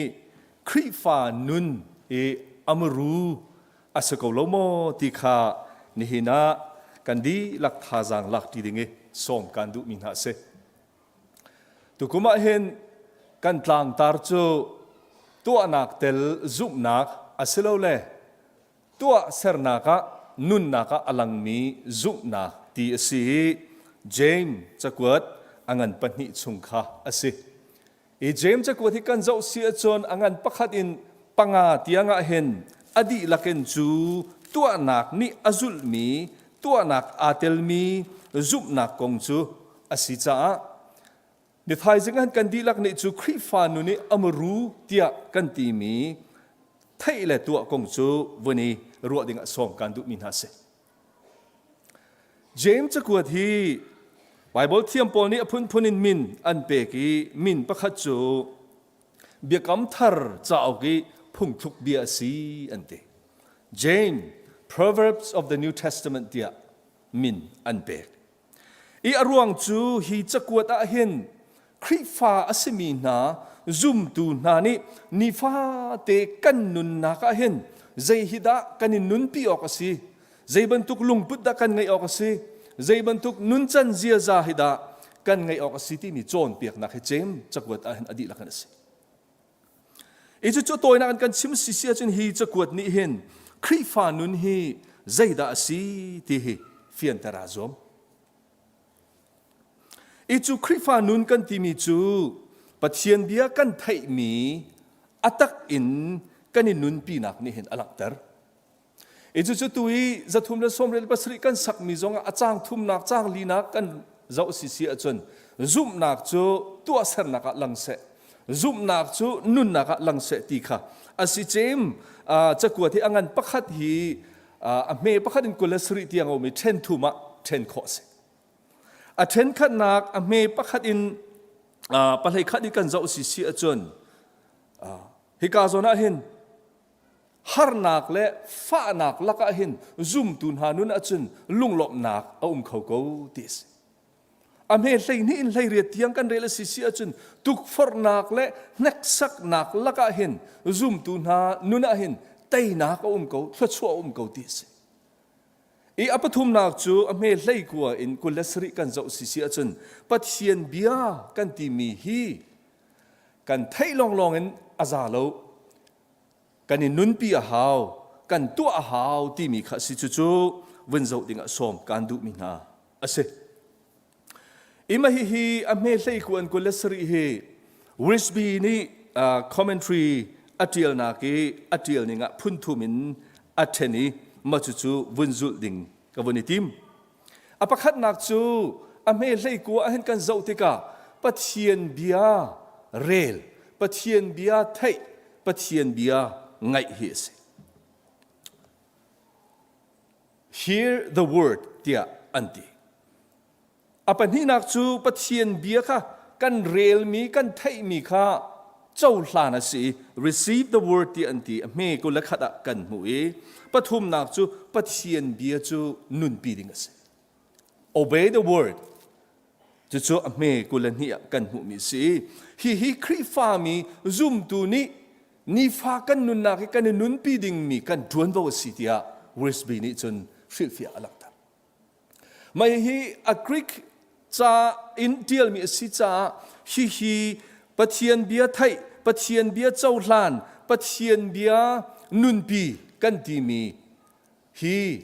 Khrihfa nun i amuru a si ko lo maw ti kha nihin ah kan dihlak thazaang lak ṭi ding i sawm kan duhmi hna a si. Tukum ah hin kan tlangtar cu tuahnak tel zumhnak asilole tuahsernak ah nunnak ah a langmi zumhnak ti a si i James cakuat a ngan pahnih chung kha a si. I James cakuat hi kan zoh si ahcun a ngan pakhat in panga tiang ah hin a dihlak in cu tuahnak nih a zulhmi tuahnak aa telmi zumhnak kong cu a si caah ni thaizing ah kan dihlak nih cu Khrihfa nun i amuru tiah kan timi theih le tuah kong cu vun i ruah ding ah sawm kan duhmi hna si. James cakuat hi Bible thiam pawl nih a phunphun in min an pek i min pakhat cu Biakam Thar cauk i phungthluk bia a si an ti. James Proverbs of the New Testament tiah min an pek. I a ruang cu hi cakuat ah hin Khrihfa a simi hna zumtu hna nih nifate kan nunnak ah hin zei hi dah kan in nunpi awk a si zei bantuk lungput dah kan ngeih awk a si zei bantuk nuncan ziaza hi dah kan ngeih awk a si timi cawnpiaknak hi cem cakuat ah hin a dihlak in a si. I cucu tawinak in kan chim si si ahcun hi cakuat nih hin Khrihfa nun hi zeidah a si ti hi fianter aa zuam. I cu Khrihfa nun kan timi cu Pathian bia kan theihmi a tak in kan i nunpinak nih hin a langhter. I cucu tu i zathum le sawmriat pasarih kan sakmi zongah a caang thumnak caang linak kan zoh si si ahcun zumhnak cu tuahsernak ah lang seh zumhnak cu nunnak ah lang seh ti kha a si cem cakuat hi a ngan pakhat hi a hme pakhat in 27 tiang a um i ṭhen thum ah ṭhen khawh a si a ṭhen khatnak a hme pakhat in pahlei khat i kan zoh si si ahcun hika zawn ah hin Harnak le fahnak lakah hin zumtu hna nun ahcun lunglawmhnak a um kho ko ti a si. A hme 12 in 18 tiang kan rel a si si ahcun tukforhnak le hneksaknak lakah hin zumtu hna nun ah hin teinak a um ko, thluachuah a um ko ti a si. I a pathumnak cu a hme 19 in 27 kan zoh sisi ahcun Pathian bia kan timi hi kan theih lawnglawng in a za lo. Kan i nunpi a hau, kan tuah a hau timi kha a si. Cucu vun zoh dingah sawm kaan duhmi hna a si. Ima hihi a hme hleikuan 27 hi Wisby nih commentary a ṭialnak i a ṭial ning ah phunthum in a ṭhen i mah cucu vun zulh ding ka vun i tim. A pakhatnak cu a hme hleikua ah hin kan zoh tikah Pathian bia rel, Pathian bia theih, Pathian bia ngaih hi a si. Hear the word tiah an ti. A pahnihnak cu Pathian bia kha kan relmi, kan theihmi kha cohlan a si i receive the word tiah an ti. A hme 21 ah kan hmuh i pathumnak cu Pathian bia cu nunpi ding a si. Obey the word. Cucu a hme 22 ah kan hmuhmi a si. Hihi Khrihfami zumtu nih nifa kan nunnak hi kan i nunpi dingmi kan ṭuanvo a si tiah Wisby nih cun hrilhfiah a langhter. Mah hihi a Greek ca in ṭialmi a si caah hihi Pathian bia theih, Pathian bia cohlan, Pathian bia nunpi kan timi hi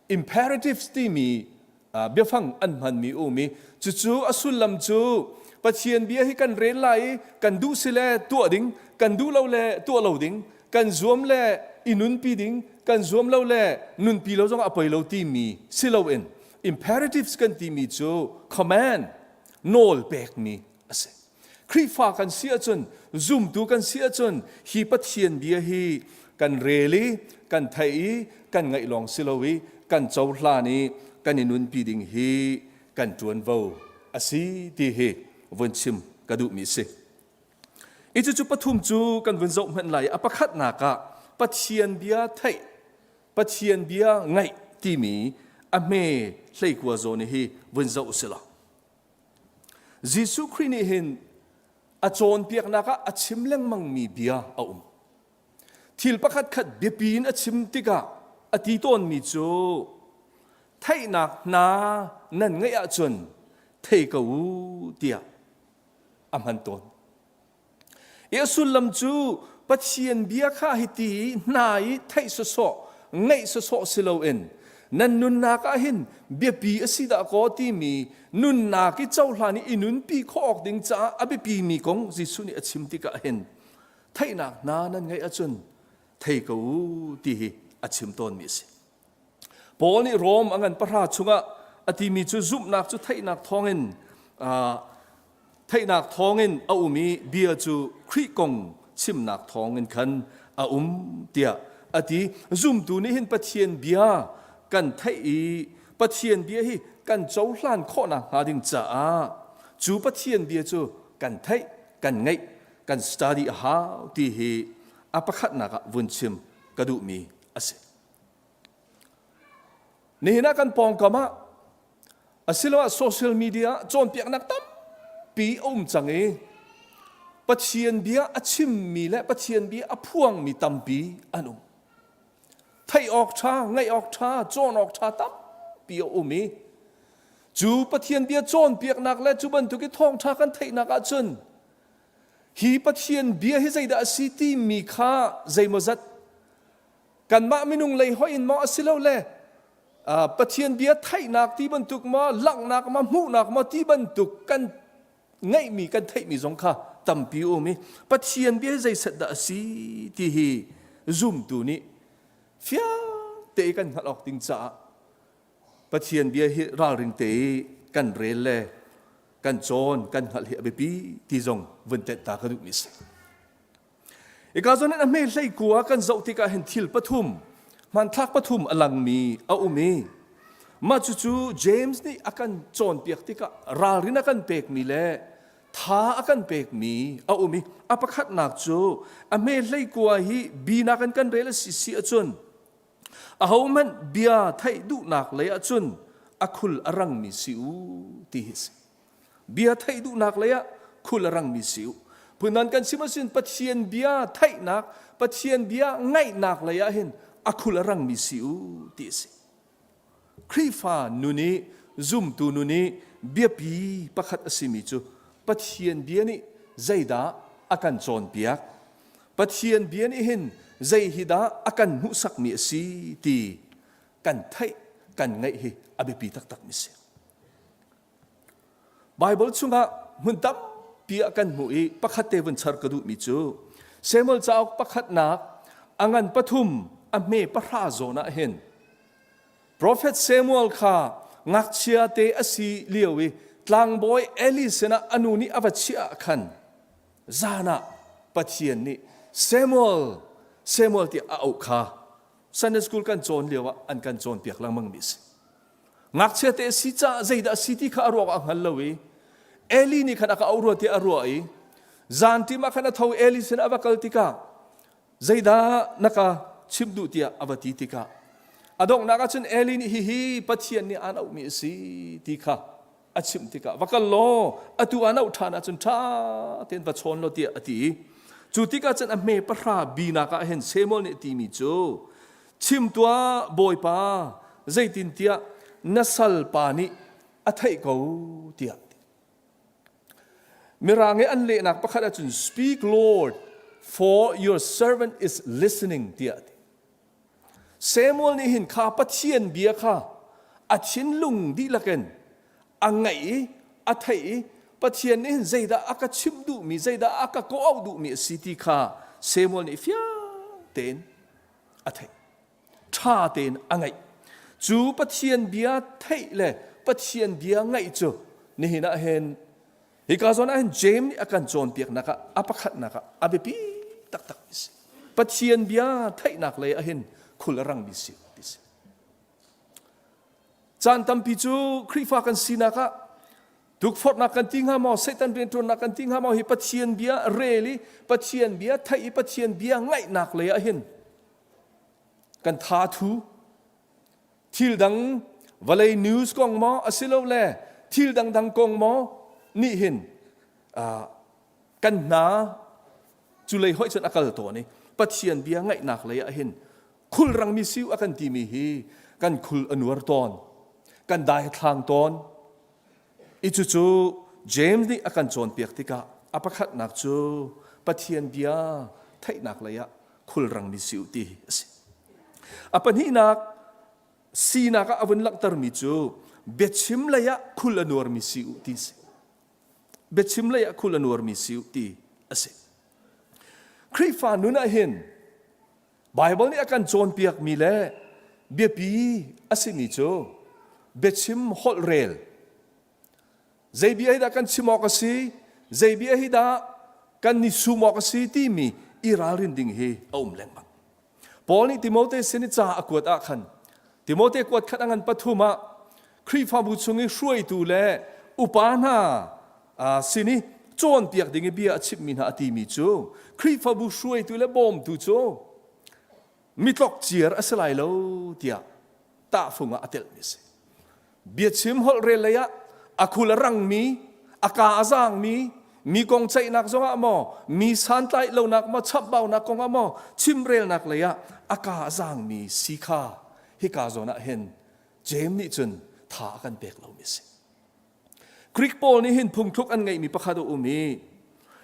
imperatives timi biafang an hmanmi um i cucu a sullam cu Pathian bia hi kan rel lai i kan duh si le tuah ding kan duh lo le tuah lo ding kan zuam le i nunpi ding kan zuam lo le nunpi lo zong a poi lo timi si loin imperatives kan timi cu command nawl pekmi a si Khrihfa kan si ahcun zumtu kan si ahcun hi Pathian bia hi kan rel i kan theih i kan ngaih lawng si lo i kan cohlan i kan i nunpi ding hi kan ṭuanvo a si ti hi vun chim ka duhmi a si. I cucu pathum cu kan vun zoh hmanh lai. A pakhatnak ah Pathian bia theih, Pathian bia ngaih timi a hme 19 zawn hi vun zoh usih law. Jesuh Khrih nih hin a cawnpiaknak ah a chim lengmangmi bia a um. Thil pakhat khat biapi in a chim tikah a ti tawnmi cu theihnak hna nan ngeih ahcun thei ko u tiah a hman tawn. I a sullam cu Pathian bia kha hiti hna i theih sawsawh, ngaih sawsawh si loin nan nunnak ah hin biapi a si dah kaw timi nunnak i cohlan i i nunpi khawh awk ding caah a biapimi kong Jesuh nih a chim tikah hin theihnak hna nan ngeih ahcun thei ko u ti hi a chim tawnmi a si. Paul nih Rom a ngan pahra chungah a timi cu zumhnak cu theihnak thawngin theihnak thawngin a um i bia cu Khrih kong chimnak thawngin khan a um tiah a ti. Zumtu nih hin Pathian bia kan theih i Pathian bia hi kan cohlan khawhnak hnga ding caah cu Pathian bia cu kan theih, kan ngaih, kan study a hau ti hi a pakhatnak ah vun chim ka duhmi a si. Nihin ah kan pawngkam ah asiloah social media ah cawnpiaknak tampi a um cang i Pathian bia a chimmi le Pathian bia a phuangmi tampi an um. Theih awk ṭha, ngaih awk ṭha, cawn awk ṭha tampi a um i cu Pathian bia cawnpiaknak le cu bantuk i thawngṭha kan theihnak ahcun hi Pathian bia hi zeidah a si timi kha zeimawzat kanmah minung lei hoih in maw asilole Pathian bia theihnak ti bantuk maw langhnak maw hmuhnak maw ti bantuk kan ngeihmi kan theihmi zong kha tampi um i Pathian bia hi zeiset dah a si ti hi zumtu nih fiang te i kan hngalh awk ding caah Pathian bia hi ralring te i kan rel le kan cawn kan hngalh hi a biapi ti zong vun tenh ta ka duhmi a si. Ika zawn in a hme 19 kan zoh tikah hin thil pathum hmanthlak pathum a langmi a um i mah cucu James nih a kan cawnpiak tikah ralrin a kan pekmi le tha a kan pekmi a um i a pakhatnak cu a hme 19 hi binak in kan rel a si si ahcun ahohmanh bia theih duhnak lei ahcun a khul a rangmi si u ti hi a si. Bia theih duhnak lei ah khul a rangmi si u. Phundan kan chim ahcun Pathian bia theihnak, Pathian bia ngaihnak lei ah hin a khul a rangmi si u ti a si. Khrihfa nun i zumtu nun i biapi pakhat a simi cu Pathian bia nih zeidah a kan cawnpiak? Pathian bia nih hin zei hi dah a kan hmuhsakmi a si ti kan theih kan ngaih hi a biapi taktakmi si. Baibal chungah hmun tampi ah kan hmuh i pakhat te vun char ka duhmi cu Samuel cauk pakhatnak a ngan pathum a hme pahra zawn ah hin Profet Samuel kha ngakchia te a si lio i tlangbawi Eli sinah a nu nih a va chiah ah khan zan ah Pathian nih Samuel Samuel tiah a auh kha Sunday school kan cawn lio ah an kan cawnpiak lengmang mi a si. Ngakchia te a si caah zeidah a si ti kha a ruak a hngal lo i Eli nih khan a ka auh rua tiah a ruah i zan ṭim ah khan a tho Eli sin a va kal tikah zeidah na ka chimh duh tiah a va ti tikah a donghnak ah cun Eli nih hihi Pathian nih aan auhmi a si ti kha a chimh tikah va kal law atu aan auh ṭhan ahcun ṭha tein va chawn law tiah a ti cu tikah cun a hme pahra binak ah hin Samuel nih a timi cu chim tuah Bawipa zeitintiah na salpa nih a theih ko tiah Mirang i an lehnak pakhat ahcun speak Lord for your servant is listening tiah a ti. Samuel nih hin kha Pathian bia kha a thinlung dihlak in a ngaih i a theih i Pathian nih hin zeidah a ka chimh duhmi zeidah a ka kawh duhmi a si ti kha Samuel nih fiang tein a theih. Ṭha tein a ngaih. Cu Pathian bia theih le Pathian bia ngaih cu nihin ah hin Hika zawn ah hin James nih a kan cawnpiaknak ah a pakhatnak ah a biapi taktak mi si. Pathian bia theihnak lei ah hin khul a rangmi si ti si. Caan tampi cu Khrihfa kan sinak ah tukforhnak kan ti hnga maw, Satan rianṭuannak kan ti hnga maw hi Pathian bia rel i Pathian bia theih i Pathian bia ngaihnak lei ah hin kan tha thu Thil dang vawlei news kong maw asilole thil dangdang kong maw nih hin kan hna cu lei hoih cun a kal tawn i Pathian bia ngaihnak lei ah hin khulrangmi siu a kan timi hi kan khul a nuar tawn kan dai thlang tawn i cucu James nih a kan cawnpiak tikah a pakhatnak cu Pathian bia theihnak lei ah khulrangmi siu ti a si. A pahnihnak sinak ah a vun langhtermi cu biachim lei ah khul a nuarmi si u ti si. Biachim lei ah khul a nuarmi si u ti a si. Khrihfa nun ah hin Baibal nih a kan cawnpiakmi le biapi a simi cu biachim holh rel Zei bia hi dah kan chim awk a si? Zei bia hi dah kan ni sum awk a si timi i ralrin ding hi a um lengmang. Paul nih Timote sin i ca a kuat ah khan Timote kuat khat a ngan pathum ah Khrihfabu chung i hruaitu le upa hna sin i cawnpiak ding i bia a chimhmi hna a timi cu Khrihfabu hruaitu le bawmtu cu mitlok ciar a si lai lo tiah tahfung ah a telhmi a si. Biachim holh rel lei ah a khul a rangmi, a ka a zaangmi, mi kong ceihnak zongah maw, mi santlaih lonak maw, chapbaunak kong ah maw, chimrelnak lei ah a ka a zaangmi si kha hika zawn ah hin Jeim nih cun tha a kan pek lomi a si. Greek pawl nih hin phungthluk an ngeihmi pakhat a um i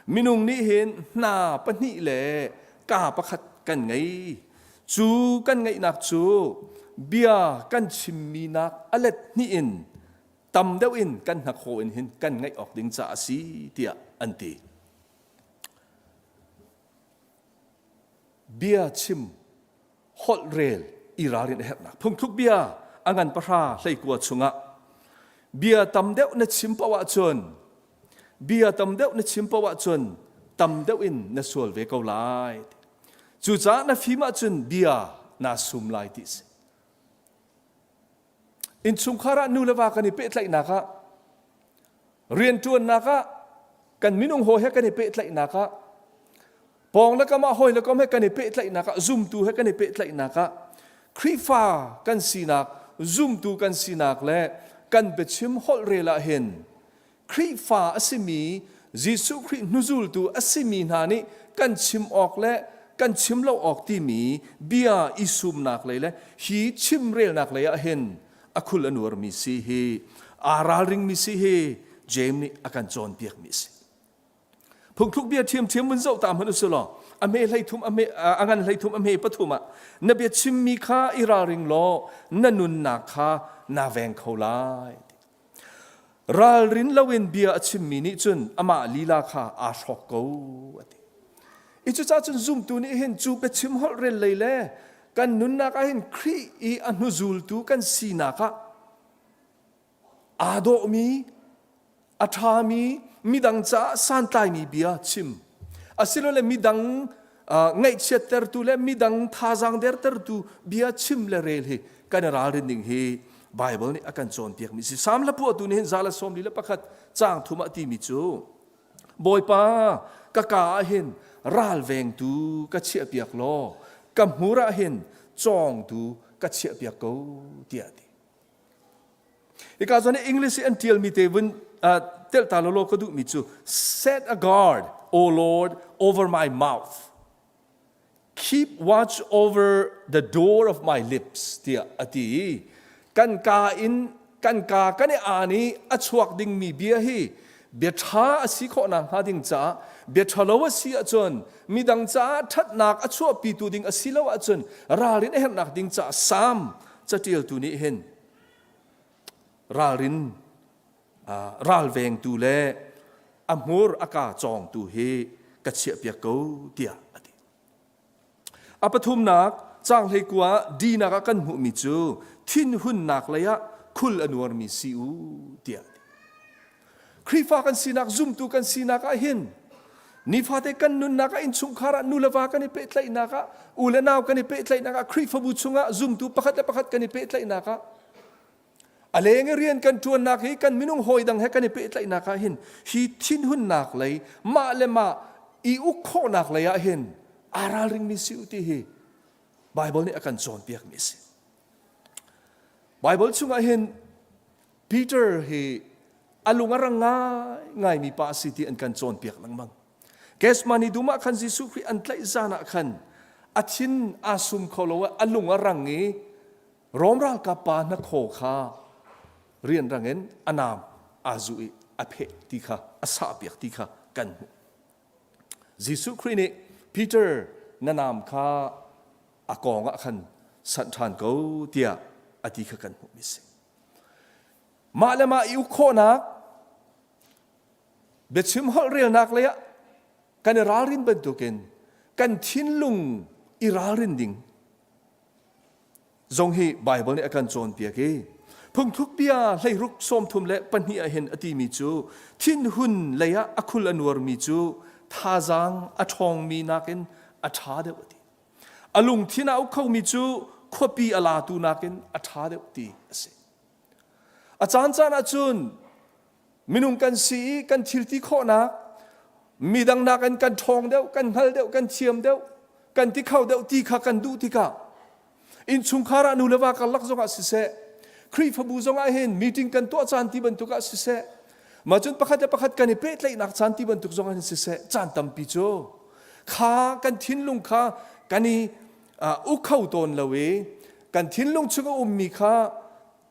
minung nih hin hna pahnih le ka pakhat kan ngei. Cu kan ngeihnak cu bia kan chimmi nak a let hnih in tam deuh in kan hnakhaw in hin kan ngaih awk ding ca a si tiah an ti. Bia chim holh rel i ralrin a herhnak phungthluk bia a ngan pahra hleikua chungah bia tam deuh na chim paoh ahcun bia tam deuh na chim paoh ahcun tam deuh in na sual ve ko lai cucaah na fim ahcun bia naa sum lai ti si Innchungkhar ah nu le va kan i pehtlaihnak ah rianṭuannak ah kan minung hawi he kan i pehtlaihnak ah pawng le kam ah hawi le kom he kan i pehtlaihnak ah zumtu he kan i pehtlaihnak ah Khrihfa kan sinak zumtu kan sinak le kan biachim holh rel ah hin Khrihfa a simi Jesuh Khrih hnuzultu a simi hna nih kan chim awk le kan chim lo awk timi bia i sumnak lei le hi chimrelnak lei ah hin A khul a nuarmi si hi aa ralringmi si hi James nih a kan cawnpiakmi a si. Phungthluk bia ṭhiamṭhiam vun zoh ta hmanh usih law a hme 13 a hme a ngan 13 a hme pathum ah na bia chimmi kha i ralring law na nunnak kha naa veng kho lai. Ralrin loin bia a chimmi nih cun amah lila kha aa hrawk ko a ti. I cucaah cun zumtu nih hin cu biachim holh rel lei le kan nunnak ah hin Khrih i a hnuzultu kan sinak ah aa dawhmi a ṭhami midang caah santlaimi bia chim asilole midang ngaihchiattertu le midang thazaang dertertu bia chim le rel hi kan i ralrin ding hi Bible nih a kan cawnpiakmi si. Salm hlapuahtu nih hin za le 41 caang thum ah timi cu Bawipa ka ka ah hin ralvengtu ka chiahpiak law ka hmur ah hin cawngtu ka chiahpiak ko tiah a ti. Hika zawn i English i an ṭialmi te vun uh, telh ta lawlaw ka duhmi cu set a guard, O Lord, over my mouth. Keep watch over the door of my lips tiah a ti i kan ka in kan ka kan i aan i a chuak dingmi bia hi bia ṭha a si khawh nakhnga ding caah bia ṭhalo a si ahcun midang caah ṭhatnak a chuahpitu ding a si lo ahcun ralrin a herhnak ding caah Salm caṭialtu nih hin ralrin ralvengtu le a hmur a ka cawngtu hi ka chiahpiak ko tiah a ti. A pathumnak caang 19 ah dinak ah kan hmuhmi cu thinhunnak lei ah khul a nuarmi si u tiah a ti. Khrihfa kan sinak zumtu kan sinak ah hin nifate kan nunnak ah innchungkhar ah nu le va kan i pehtlaihnak ah u le nau kan i pehtlaihnak ah Khrihfabu chungah zumtu pakhat le pakhat kan i pehtlaihnak ah a leng i rian kan ṭuannak hi kan minung hawi dang he kan i pehtlaihnak ah hin hi thinhunnak lei mah le mah i uk khawhnak lei ah hin aa ralringmi si u ti hi Bible nih a kan cawnpiakmi a si. Bible chungah hin Peter hi a lung a rang ngaingaimi pa a si ti an kan cawnpiak lengmang. Gethsemane dum ah khan Jesuh Khrih an tlaih zan ah khan a thin aa sum kho lo a lung a rang i Rom ralkap pa hnakhaw kha rianrang in a naam aa zuh i a pheh ti kha a sahpiak ti kha kan hmuh. Jesuh Khrih nih Peter na naam kha a kawng ah khan sanh ṭhan ko tiah a ti kha kan hmuhmi a si. Mah le mah i uk khawhnak, biachim holh relnak lei ah kan i ralrin bantukin kan thinlung i ralrin ding zong hi Baibal nih a kan cawnpiak i phungthluk bia 16 32 ah hin a timi cu thinhun lei ah a khul a nuarmi cu thazaang a ṭhawngmi nakin a ṭha deuh a ti. A lungthin a uk khomi cu khuapi a latu nakin a ṭha deuh ti a si. A caancaan ahcun minung kan si i kan thil ti khawhnak midang nakin kan ṭhawng deuh, kan hngal deuh, kan thiam deuh, kan ti kho deuh ti kha kan duh tikah innchungkhar ah nu le va karlak zongah siseh, Khrihfabu zongah hin meeting kan tuah caan ti bantuk ah siseh, mah cun pakhat le pakhat kan i pehtlaihnak caan ti bantuk zongah hin siseh, caan tampi cu kha kan thinlung kha kan i uk kho tawn lo i kan thinlung chung a ummi kha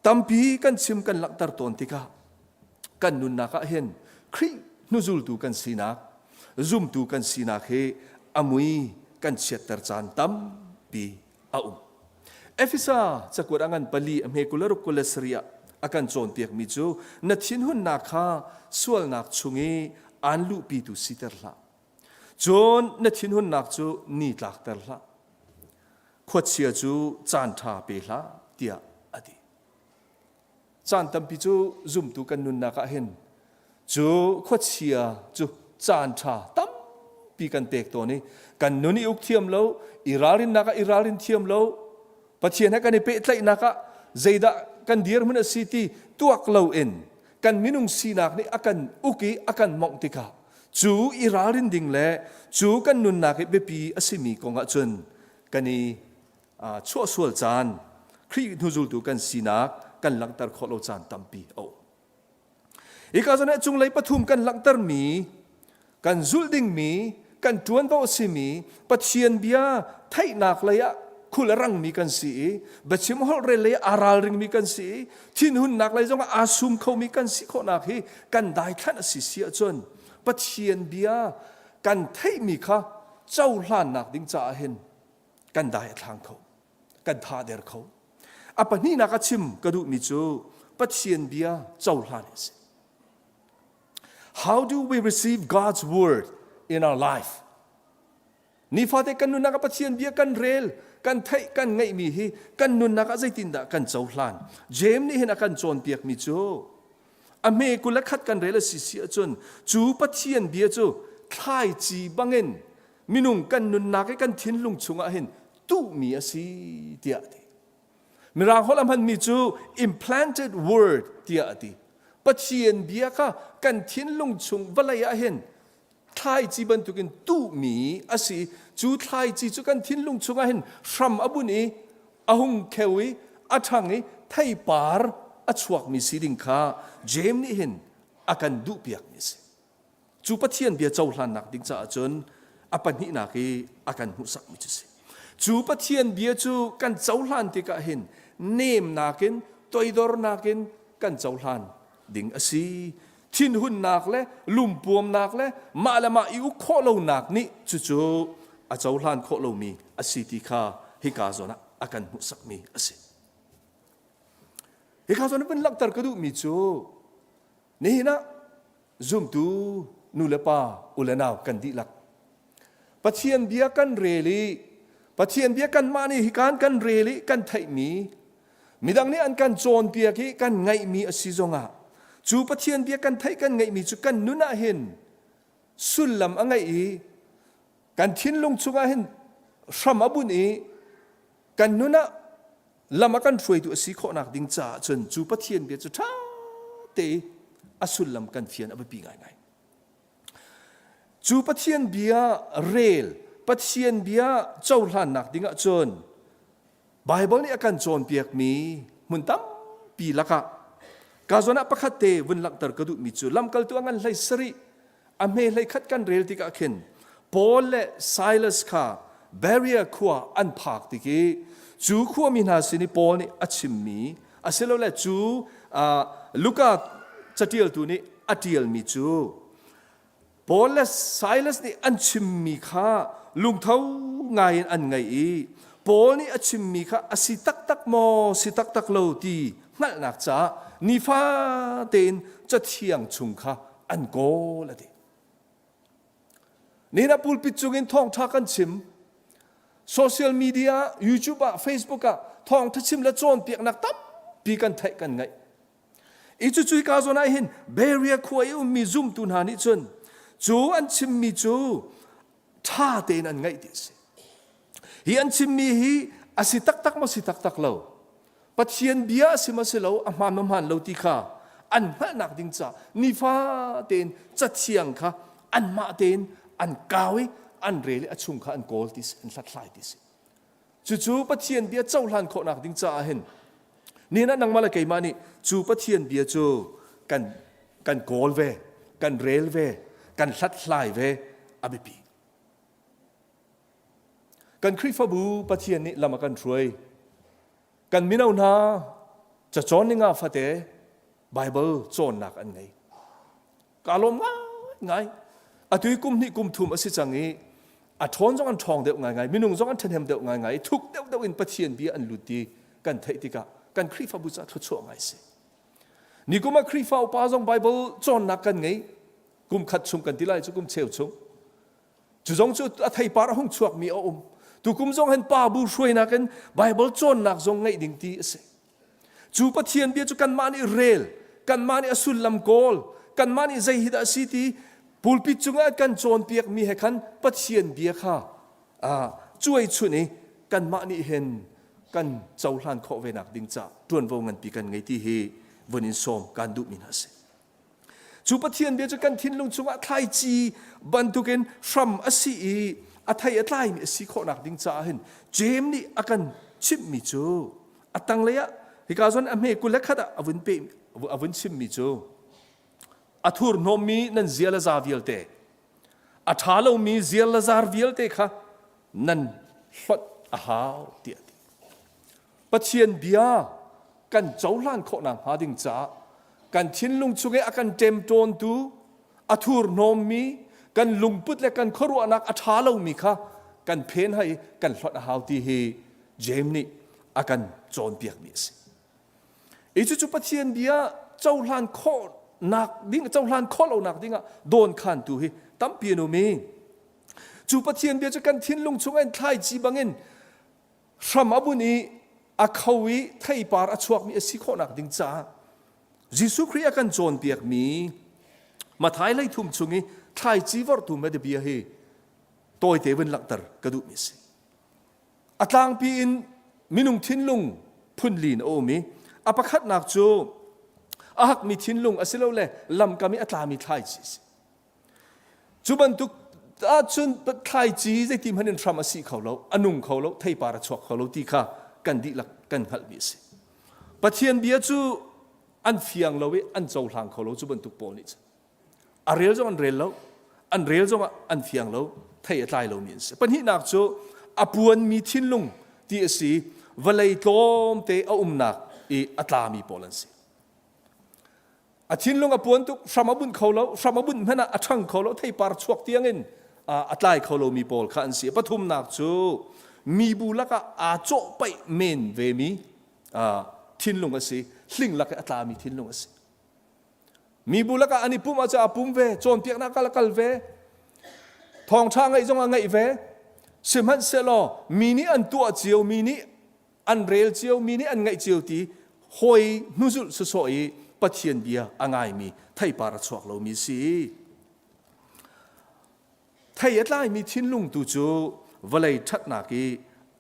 tampi kan chim kan langhter tawn tikah kan nunnak ah hin Khrih hnuzultu kan sinak zumtu kan sinak hi a mui kan chiatter caan tampi a um. Efesa cakuat a ngan pali a hme 26 ah a kan cawnpiakmi cu na thinhunnak kha sualnak chung i aan luhpitu siter hlah. Cun na thinhunnak cu ni tlakter hlah. Khuachia cu caan ṭha pe hlah tiah a ti. Caan tampi cu zumtu kan nunnak ah hin cu khuachia cu caan ṭha tampi kan pek tawn i kan nun i uk thiam lo, i ralrinnak ah i ralrin thiam lo, Pathian he kan i pehtlaihnak ah zeidah kan dirhmun a si ti tuak loin kan minung sinak nih a kan uk i a kan mawngh tikah cu i ralrin ding le cu kan nunnak i biapi a simi kong ah cun kan i chuahsual caan Khrih hnuzultu kan sinak kan langhter khawh lo caan tampi a um. Hika zawn ah cunglei pathum kan langhtermi kan zulh dingmi kan ṭuanvo a simi Pathian bia theihnak lei ah khul a rangmi kan si i biachim holh rel lei aa ralringmi kan si i thinhunnak lei zongah aa sum khomi kan si khawhnak hi kan daithlanh a si si ahcun Pathian bia kan theihmi kha cohlannak ding caah hin kan dai a thlang kho kan tha der kho. A pahnihnak a chim ka duhmi cu Pathian bia cohlan a si. How do we receive God's word in our life? Nifate kan nunnak ah Pathian bia kan rel, kan theih, kan ngeihmi hi kan nunnak ah zeitindah kan cohlan? James nih hin a kan cawnpiakmi cu a hme 21 kan rel a si si ahcun cu Pathian bia cu thlaici bangin minung kan nunnak i kan thinlung chungah hin tuhmi a si tiah a ti. Mirang holh a hmanmi cu implanted word tiah a ti. Pathian bia kha kan thinlung chung vawlei ah hin thlaici bantukin tuhmi a si. Cu thlaici cu kan thinlung chungah hin hram a bunh i a hung kheu i a ṭhang i theipar a chuakmi si ding kha Jeim nih hin a kan duhpiakmi a si. Cu Pathian bia cohlannak ding caah cun a pahnihnak i a kan hmuhsakmi cu si. Cu Pathian bia cu kan cohlan tikah hin nemnak in toidornak in kan cohlan ding a si. Thinhunnak le lumpuamnak le mah le mah i uk khawh lonak nih cucu a cohlan khawh lomi a si ti kha hika zawn ah a kan hmuhsakmi a si. Hika zawn ah vun langhter ka duhmi cu nihin ah zumtu nu le pa u le nau kan dihlak Pathian bia kan rel i Pathian bia kanmah nih hikan kan rel i kan theihmi midang nih an kan cawnpiak i kan ngaihmi a si zongah cu Pathian bia kan theih kan ngaihmi cu kan nun ah hin sullam a ngeih i kan thinlung chungah hin hram a bunh i kan nun ah lam a kan hruaitu a si khawhnak ding caah cun cu Pathian bia cu ṭha te a sullam kan fian a biapi ngaingai. Cu Pathian bia rel, Pathian bia cohlannak ding ah cun Baibal nih a kan cawnpiakmi hmun tampi lakah ka zawn ah pakhat te vun langhter ka duhmi cu lamkaltu a ngan 17 A hme 11 kan rel tikah khin Paul le Silas kha Berea khua an phak tik i cu khuami hna sin i Paul nih a chimmi asilole cu Luka catialtu nih a ṭialmi cu Paul le Silas nih an chimmi kha lungtho ngaiin an ngaih i Paul nih a chimmi kha a si taktak maw si taktak lo ti hngalhnak caah nifate in cathiang chung kha an kawl a ti. Nihin ah pulpit cungin thawngṭha kan chim. Social media, YouTube ah, Facebook ah thawngṭha chim le cawnpiaknak tampi kan theih kan ngaih. I cucu ka zawn ah hin Berea khua i ummi zumtu hna nih cun cu an chimmi cu ṭha tein an ngaih ti a si. Hi an chimmi hi a si taktak maw si taktak lo? Pathian bia a si maw si lo, a hmaan maw hmaan lo ti kha an hngalhnak ding ca nifa tein cathiang kha anmah tein an kau i an rel i a chung kha an kawl ti si, an hlathlai ti si. Cucu Pathian bia cohlan khawhnak ding caah hin nihin ah nangmah le keimah nih cu Pathian bia cu kan kan kawl ve, kan rel ve, kan hlathlai ve a biapi. Kan Khrihfabu Pathian nih lam a kan hruai. Kan mino hna cacawn ninga fate Bible cawnnak an ngei. Ka lawm ngaingai. Atu i kum hnih kum thum a si cang i a ṭhawn zong an ṭhawng deuh ngaingai, minung zong an ṭhahnem deuh ngaingai i thuk deuhdeuh in Pathian bia an lut ti kan theih tikah kan Khrihfabu caah thluachuah ngai si. Nikum ah Khrihfa upa zong Bible cawnnak kan ngei. Kum khat chung kan ti lai cu kum cheu chung. Cu zong cu a theipar a hung chuakmi a um. Tukum zong hin pa bu hruainak in Bible cawnnak zong ngeih ding ti a si. Cu Pathian bia cu kanmah nih rel, kanmah nih a sullam kawl, kanmah nih zei hi dah a si ti pulpit cungah kan cawnpiakmi he khan Pathian bia kha cuai chun i kanmah nih hin kan cohlan khawh ve nak ding ca ṭuanvo nganpi kan ngei ti hi vun in sawm kan duhmi hna a si. Cu Pathian bia cu kan thinlung chungah thlaici bantukin hram a si i a thei a tlaimi a si khawhnak ding caah hin Jeim nih a kan chimhmi cu a tanglei ah hika zawn a hme 21 ah a vun pe a vun chimmi cu a thurhnawmmi nan zia le za vialte a ṭha lomi zia le zar vialte kha nan hlonh. a hau tiah a ti. Pathian bia kan cohlan khawhnak hnga ding caah kan thinlung chung i a kan ṭemṭawntu a thurhnawmmi kan lungput le kan khuaruahnak a ṭha lomi kha kan phen hai kan hlonh a hau ti hi James nih a kan cawnpiakmi a si. I cucu Pathian bia cohlan khawhnak ding cohlan khawh lonak dingah dawnkhantu hi tampi an um i cu Pathian bia cu kan thinlung chung in thlaici bangin hram a bunh i a kho i theipar a chuakmi a si khawhnak ding caah Jesuh Khrih a kan cawnpiakmi Mathai leithum chung i thlaici vorhtu medabia hi tawite vun langhter ka duhmi a si. A tlangpi in minung thinlung phunli in a um i a pakhatnak cu a hakmi thinlung asilole lamkam i a tlami thlaici a si. Cu bantuk ahcun thlaici zeiti hmanh in hram a si kho lo, a nung kho lo, theipar a chuak kho lo ti kha kan dihlak kan hngalhmi a si. Pathian bia cu an fiang lo i an cohlang kho lo cu bantuk pawl nih cun. A rel zong an rel lo, an rel zongah an fiang lo, thei a tlai lomi an si. Pahnihnak cu a puanmi thinlung ti a si, vawlei tlawmte a umnak i a tlami pawl an si. A thinlung a puan tuk, hram a bunh kho lo, hram a bunh hmanh ah a ṭhang kho lo, theipar chuak tiangin a tlai kho lomi pawl kha an si. Pathumnak cu mibu lakah aa cawhpaih men vemi thinlung a si, hling lak i a tlami thinlung a si. Mibu lakah an i pumh ahcun a pum ve, cawnpiaknak ah a kal ve, thawngṭha ngaih zong a ngaih ve. Sihmanhsehlaw mi nih an tuah cio, mi nih an rel cio mi nih an ngaih cio ti hawi hnuzulh sawsawh i Pathian bia a ngaimi theipar a chuak lomi si. Thei a tlaimi thinlung tu cu vawlei ṭhatnak i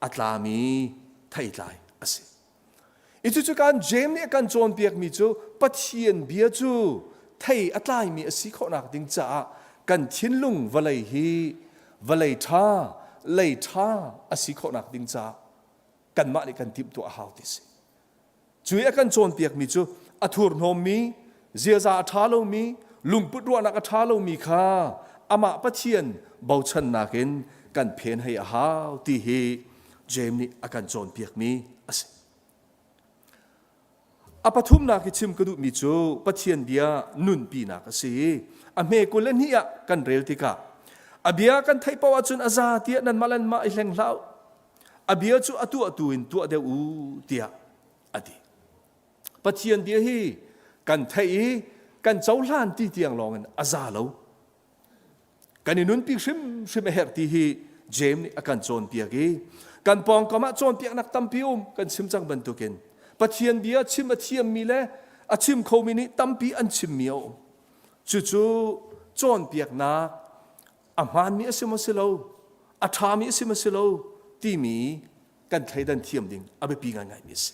a tlami theitlai a si. I cucu kan James nih a kan cawnpiakmi cu Pathian bia cu thei a tlaimi a si khawhnak ding caah kan thinlung vawlei hi vawlei ṭha, lei ṭha a si khawhnak ding caah kanmah nih kan timhtuah a hau ti si. Cu i a kan cawnpiakmi cu a thurhnawmmi, ziaza a ṭha lomi, lungput ruahnak a ṭha lomi kha amah Pathian bochannak in kan phen hei a hau ti hi James nih a kan cawnpiakmi a si. A pathumnak i chim ka duhmi cu Pathian bia nunpinak a si. A hme 22 ah kan rel tikah a bia kan theih paoh ahcun a za tiah nanmah le nanmah i hleng hlah u. A bia cu a tuahtu in tuah deuh u tiah a ti. Pathian bia hi kan theih i kan cohlan ti tiang lawngin a za lo. Kan i nunpi hrimhrim a herh ti hi James nih a kan cawnpiak i kan pawngkam ah cawnpiaknak tampi um kan chim cang bantukin Pathian bia chim a thiammi le a chim khomi nih tampi an chimmi a um. Cucu cawnpiaknak a hmaanmi a si maw si lo, a ṭhami a si maw si lo timi kan thleidan thiam ding a biapi ngaingaimi a si.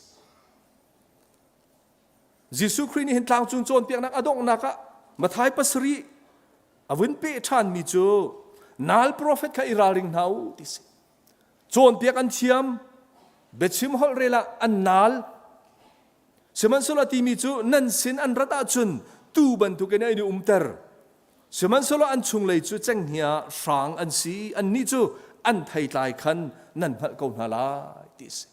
Jesuh Khrih nih hin tlangcung cawnpiaknak a donghnak ah Matthai pasarih a vun peh ṭhanmi cu nal profet kha i ralring hna u ti si. Cawnpiak an thiam, biachim holh rel ah an nal. Sihmanhsehlaw timi cu nan sin an rat ahcun tuu bantukin an i umter. Sihmanhsehlaw an chunglei cu cenghngia hrang an si, annih cu an theitlai khan nan hngalh ko hna lai ti a si.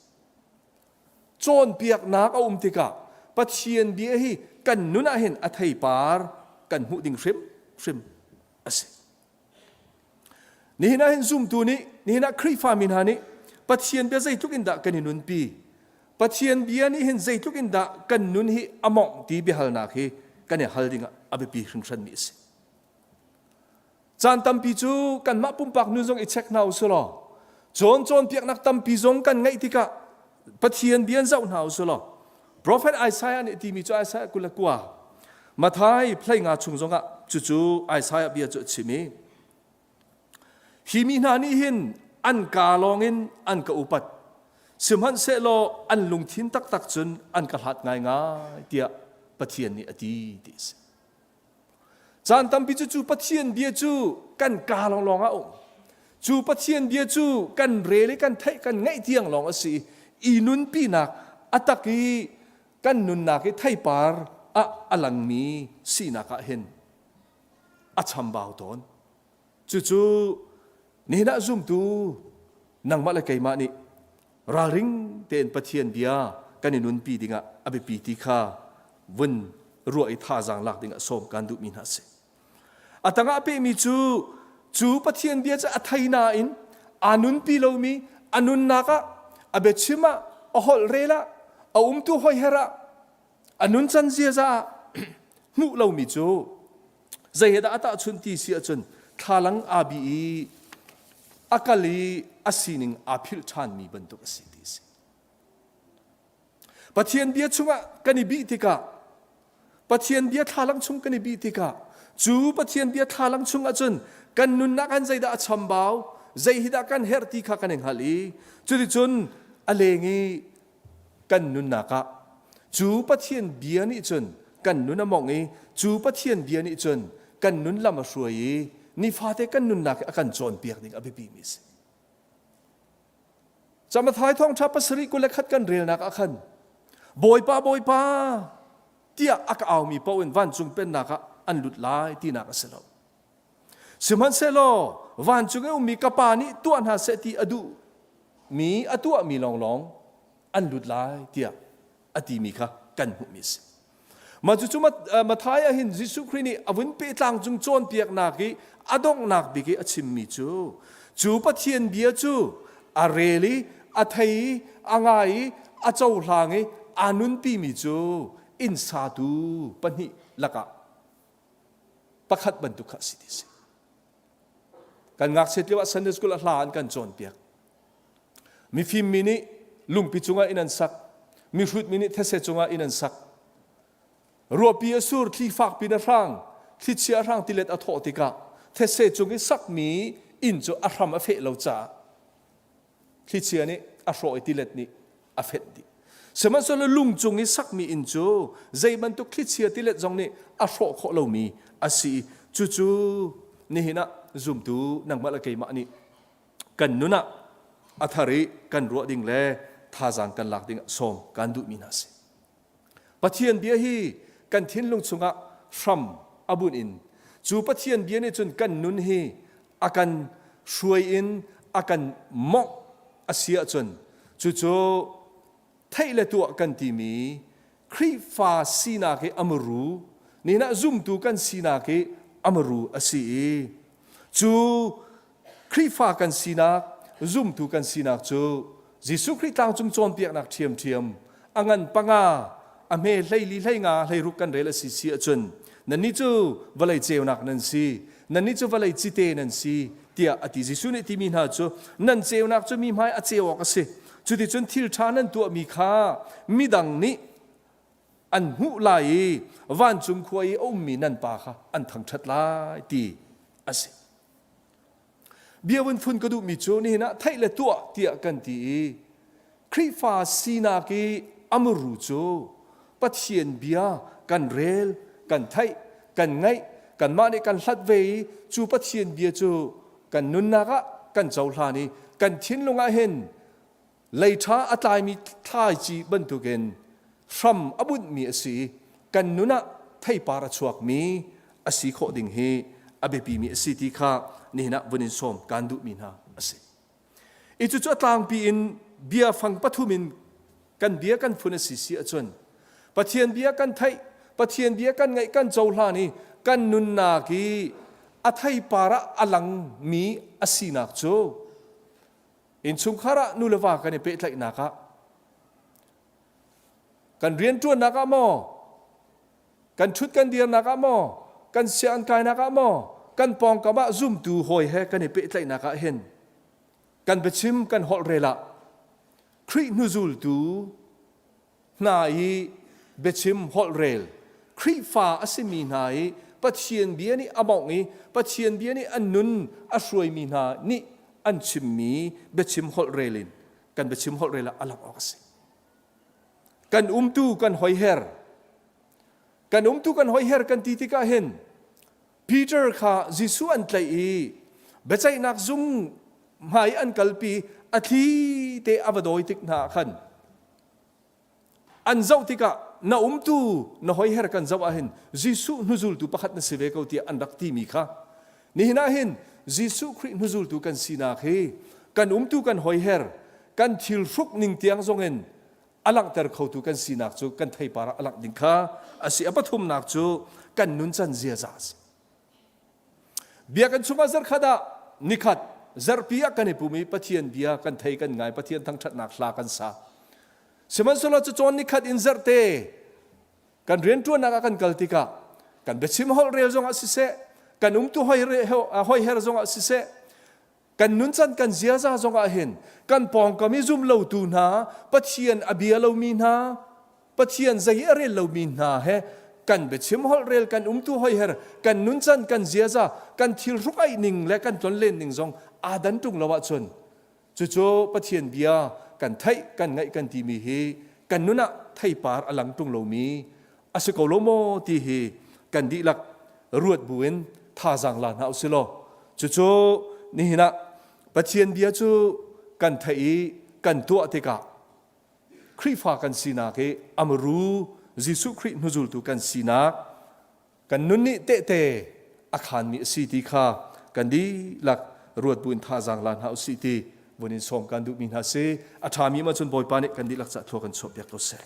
Cawnpiaknak a um tikah Pathian bia hi kan nun ah hin a theipar kan hmuh ding hrimhrim a si. Nihin ah hin zumtu nih nihin ah Khrihfami hna nih Pathian bia zeitluk in dah kan i nunpi Pathian bia nih hin zeitluk in dah kan nun hi a mawngh ti biahalnak hi kan i hal ding ah a biapi hringhranmi a si. Caan tampi cu kanmah pumpak nun zong i check hna u law cawn cawnpiaknak tampi zong kan ngeih tikah Pathian bia in zoh hna u law Prophet Isaiah nih timi cu Isaiah 29 Mathai plei nga chung zongah cucu Isaiah bia cu a chim i hi mi hna nih hin an kaa lawngin an ka upat sihmanhsehlaw an lungthin taktak cun an ka hlat ngaingai tiah Pathian nih a ti ti a si. Caan tampi cu cu Pathian bia cu kan kaa lawnglawng ah a um. Cu Pathian bia cu kan rel i kan theih kan ngaih tiang lawng a si i nunpinak a tak i kan nunnak i theipar ah a langmi sinak ah hin a chambau tawn. Cucu nihin ah zumtu nangmah le keimah nih Ralring tein Pathian bia kan i nunpi dingah a biapi ti kha vun ruah i thazaang lak dingah sawm kan duhmi hna a si. A tangah pehmi cu cu Pathian bia cu a thei nain aa nunpi lomi a nunnak ah a biachim ah a holh rel ah a umtu hoiher ah a nuncan ziaza ah hmuh lomi cu zei he dah a tahchunh ti si ahcun thlalang aa bi i a kal i a sining aa philh ṭhanmi bantuk a si ti a si. Pathian bia chungah kan i bih tikah Pathian bia thlalang chung kan i bih tikah cu Pathian bia thlalang chung ahcun kan nunnak han zeidah a chambau zei hi dah kan herh ti kha kan i hngalh i cuticun a leng i kan nunnak ah cu Pathian bia nih cun kan nun a mawngh i cu Pathian bia nih cun kan nun lam a hruai i nifate kan nunnak a kan cawnpiak ding a biapi mi a si. Camathai thawngṭha pasarih 21 kan relnak ah khan Bawipa Bawipa tiah a ka aumi paoh in vancung pennak ah an lut lai tinak a si lo. Sihmanhsehlaw vancung i ummi ka Pa nih tuah hna seh ti a duh mi a tuahmi lawnglawng an lut lai tiah a timi kha kan hmuhmi a si. Mah cucu Matthai ah hin Jesuh Khrih nih a vun pehtlang cung cawnpiaknak i a donghnak bik i a chimmi cu cu Pathian bia cu a rel i a thei i a ngai i a cohlang i aa nunpimi cu inn satu pahnih lakah pakhat bantuk kha a si ti a si. Kan ngakchiat lio ah Sunday school ah hla an kan cawnpiak. Mifim mi nih lungpi cungah inn an sak. Mihrut mi nih these cungah inn an sak. Ruahpi a sur, thli fakpi in a hrang, thlichia a hrang tilet a thawh tikah these cung i sakmi inn cu a hram a feh lo caah thlichia nih a hrawh i tilet nih a fenh dih. Sihmanhsehlaw lung cung i sakmi inn cu zei bantuk thlichia tilet zong nih a hrawh khawh lomi a si i cucu nihin ah zumtu nangmah le keimah nih kan nun ah a thar i kan ruah ding le thazaang kan lak ding ah sawm kan duhmi hna a si. Pathian bia hi kan thinlung chungah hram a bunh in cu Pathian bia nih cun kan nun hi a kan hruai in a kan mawngh a si ahcun cucu theih le tuah kan timi Khrihfa sinak hi a muru nihin ah zumtu kan sinak hi a muru a si i cu Khrihfa kan sinak zumtu kan sinak cu Jesuh Khrih tlangcung cawnpiaknak ṭhiamṭhiam a ngan panga a hme 14 hleinga 16 kan rel a si si ahcun nannih cu vawlei ceunak nan si nannih cu vawlei cite nan si tiah a ti Jesuh nih timi hna cu nan ceunak cu mi hmai a ceu awk a si cuticun thil ṭha nan tuahmi kha midang nih an hmuh lai i vancung khua i a ummi nan pa kha an thangṭhat lai ti a si Bia vun phun ka duhmi cu nihin ah theih le tuah tiah kan ti i Khrihfa sinak i a muru cu Pathian bia kan rel, kan theih, kan ngaih, kanmah nih kan hlat ve i cu Pathian bia cu kan nunnak ah kan cohlan i kan thinlung ah hin Leiṭha a tlaimi thlaici bantukin hram a bunhmi a si i kan nun ah theipar a chuakmi a si khawh ding hi a biapimi a si ti kha nihin ah vun in sawm kaan duhmi hna a si. I cucu a tlangpi in bia fang pathum in kan bia kan phun a si si ahcun Pathian bia kan theih, Pathian bia kan ngaih kan cohlan i kan nunnak i a theipar ah a langmi a sinak cu Innchungkhar ah nu le va kan i pehtlaihnak ah kan rianṭuannak ah maw kan ṭhut kan dirnak ah maw kan sianginn kainak ah maw kan pawngkam ah zumtu hawi he kan i pehtlaihnak ah hin kan biachim kan holh rel ah Khrih hnuzultu hna i biachim holhrel Khrihfa a simi hna i Pathian bia nih a mawngh i Pathian bia nih an nun a hruaimi hna nih an chimmi biachim holhrel in kan biachim holhrel ah a langh awk a si. Kan umtu kan hoiher kan umtu kan hoiher kan ti tikah hin Peter kha Jesuh an tlaih i biaceihnak zung hmai an kalpi a thli te a va dawi tik hna ah khan an zoh tikah na umtu na hoiher kan zoh ahhin Jesuh hnuzultu pakhat na si ve ko tiah an rak timi kha nihin ah hin Jesuh Khrih hnuzultu kan sinak hi kan umtu kan hoiher. kan thil hruk ning tiang zong in a langhter khotu kan sinak cu kan theipar ah a langh ding kha a si. A pathumnak cu kan nuncan ziaza a si. Biakinn chungah zarkhat ah nikhat zarhpi ah kan i pum i Pathian bia kan thei kan ngai Pathian thangṭhatnak hla kan sa. Sihmanhsehlaw cu cawn nikhat in zarhte kan rianṭuannak ah kan kal tikah kan biachim holh rel zongah siseh kan umtu hoiher zongah siseh kan nuncan kan ziaza zongah hin kan pawngkam i zum lotu hna Pathian a bia lomi hna Pathian zei a rel lomi hna he kan biachim holh rel kan umtu hoiher kan nuncan kan ziaza kan thil hruk aih ning le kan tlonlen ning zong aa dan ṭung lo ahcun Cucu Pathian bia kan theih, kan ngaih kan timi hi kan nun ah theipar a lang ṭung lomi a si ko lo maw ti hi kan dihlak ruat buin thazaang la hna usih law cucu nihin ah Pathian bia cu kan theih i kan tuah tikah Khrihfa kan sinak i amaru Jesuh Khrih hnuzultu kan sinak Kan nun nih tehte a khaanmi a si ti kha kan dihlak ruat buin thazaang la hna usih ti vun in sawm kan duhmi hna si. A ṭhami ma cun Bawipa nih kan dihlak cah thlua kan chuahpiak ko seh.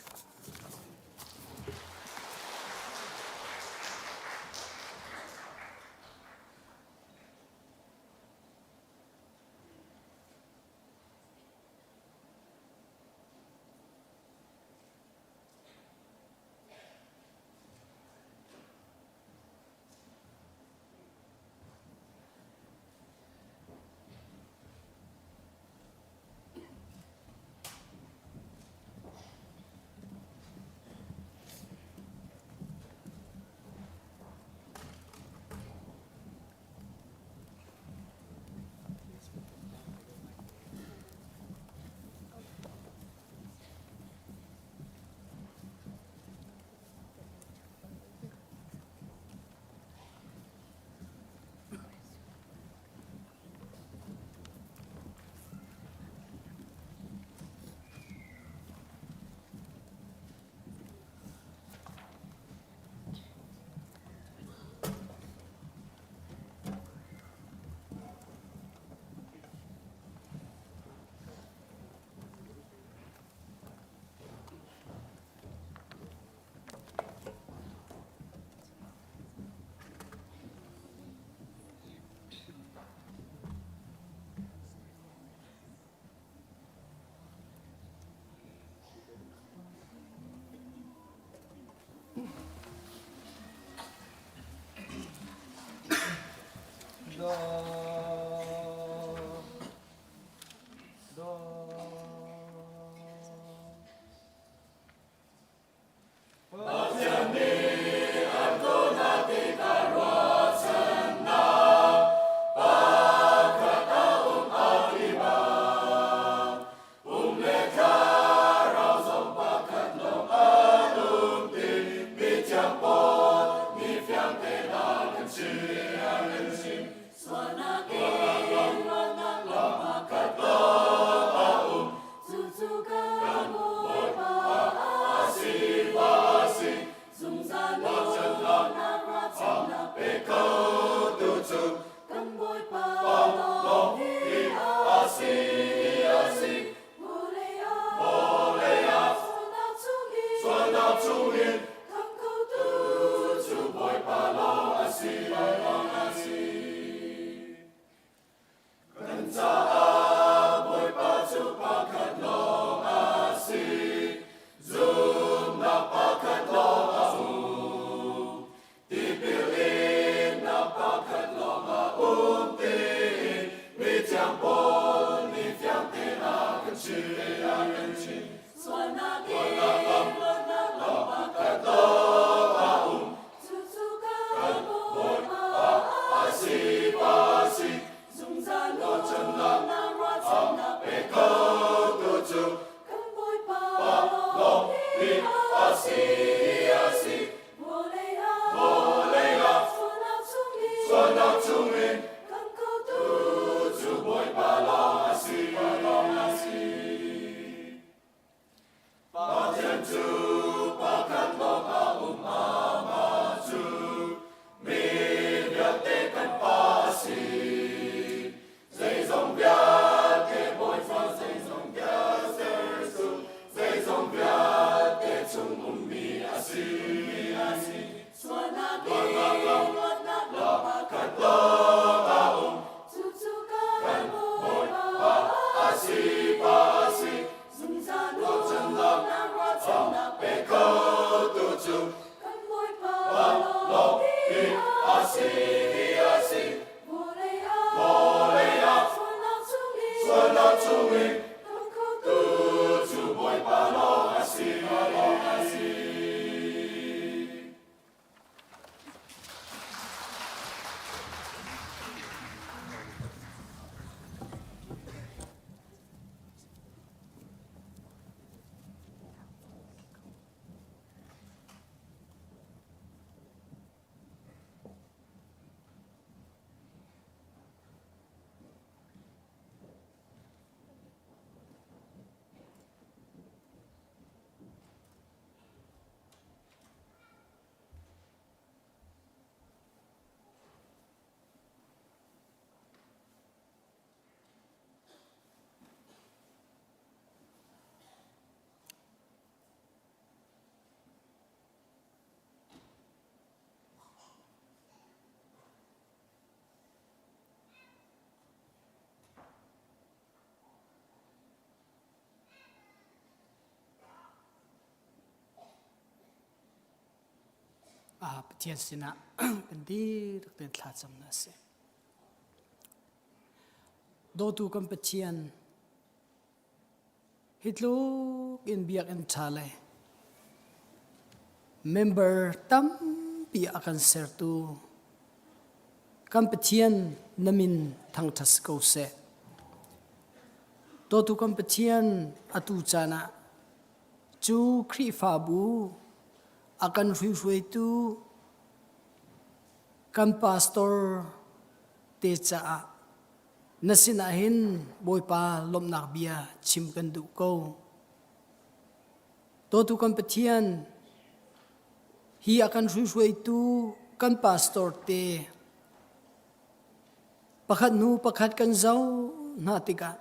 Pathian sinah kan dihlak tein thlacam na si. Dawtu kan Pathian hi tluk in biakinn ṭha le member tampi a kan sertu kan Pathian na min thangṭhat si ko seh. Dawtu kan Pathian atu caan ah cu Khrihfabu a kan hruihruaitu kan pastor te caah na sinah hin Bawipa lawmhnak bia chim kan duh ko. Dawtu kan Pathian, hi a kan hruihruaitu kan pastor te pakhat hnu pakhat kan zoh hna tikah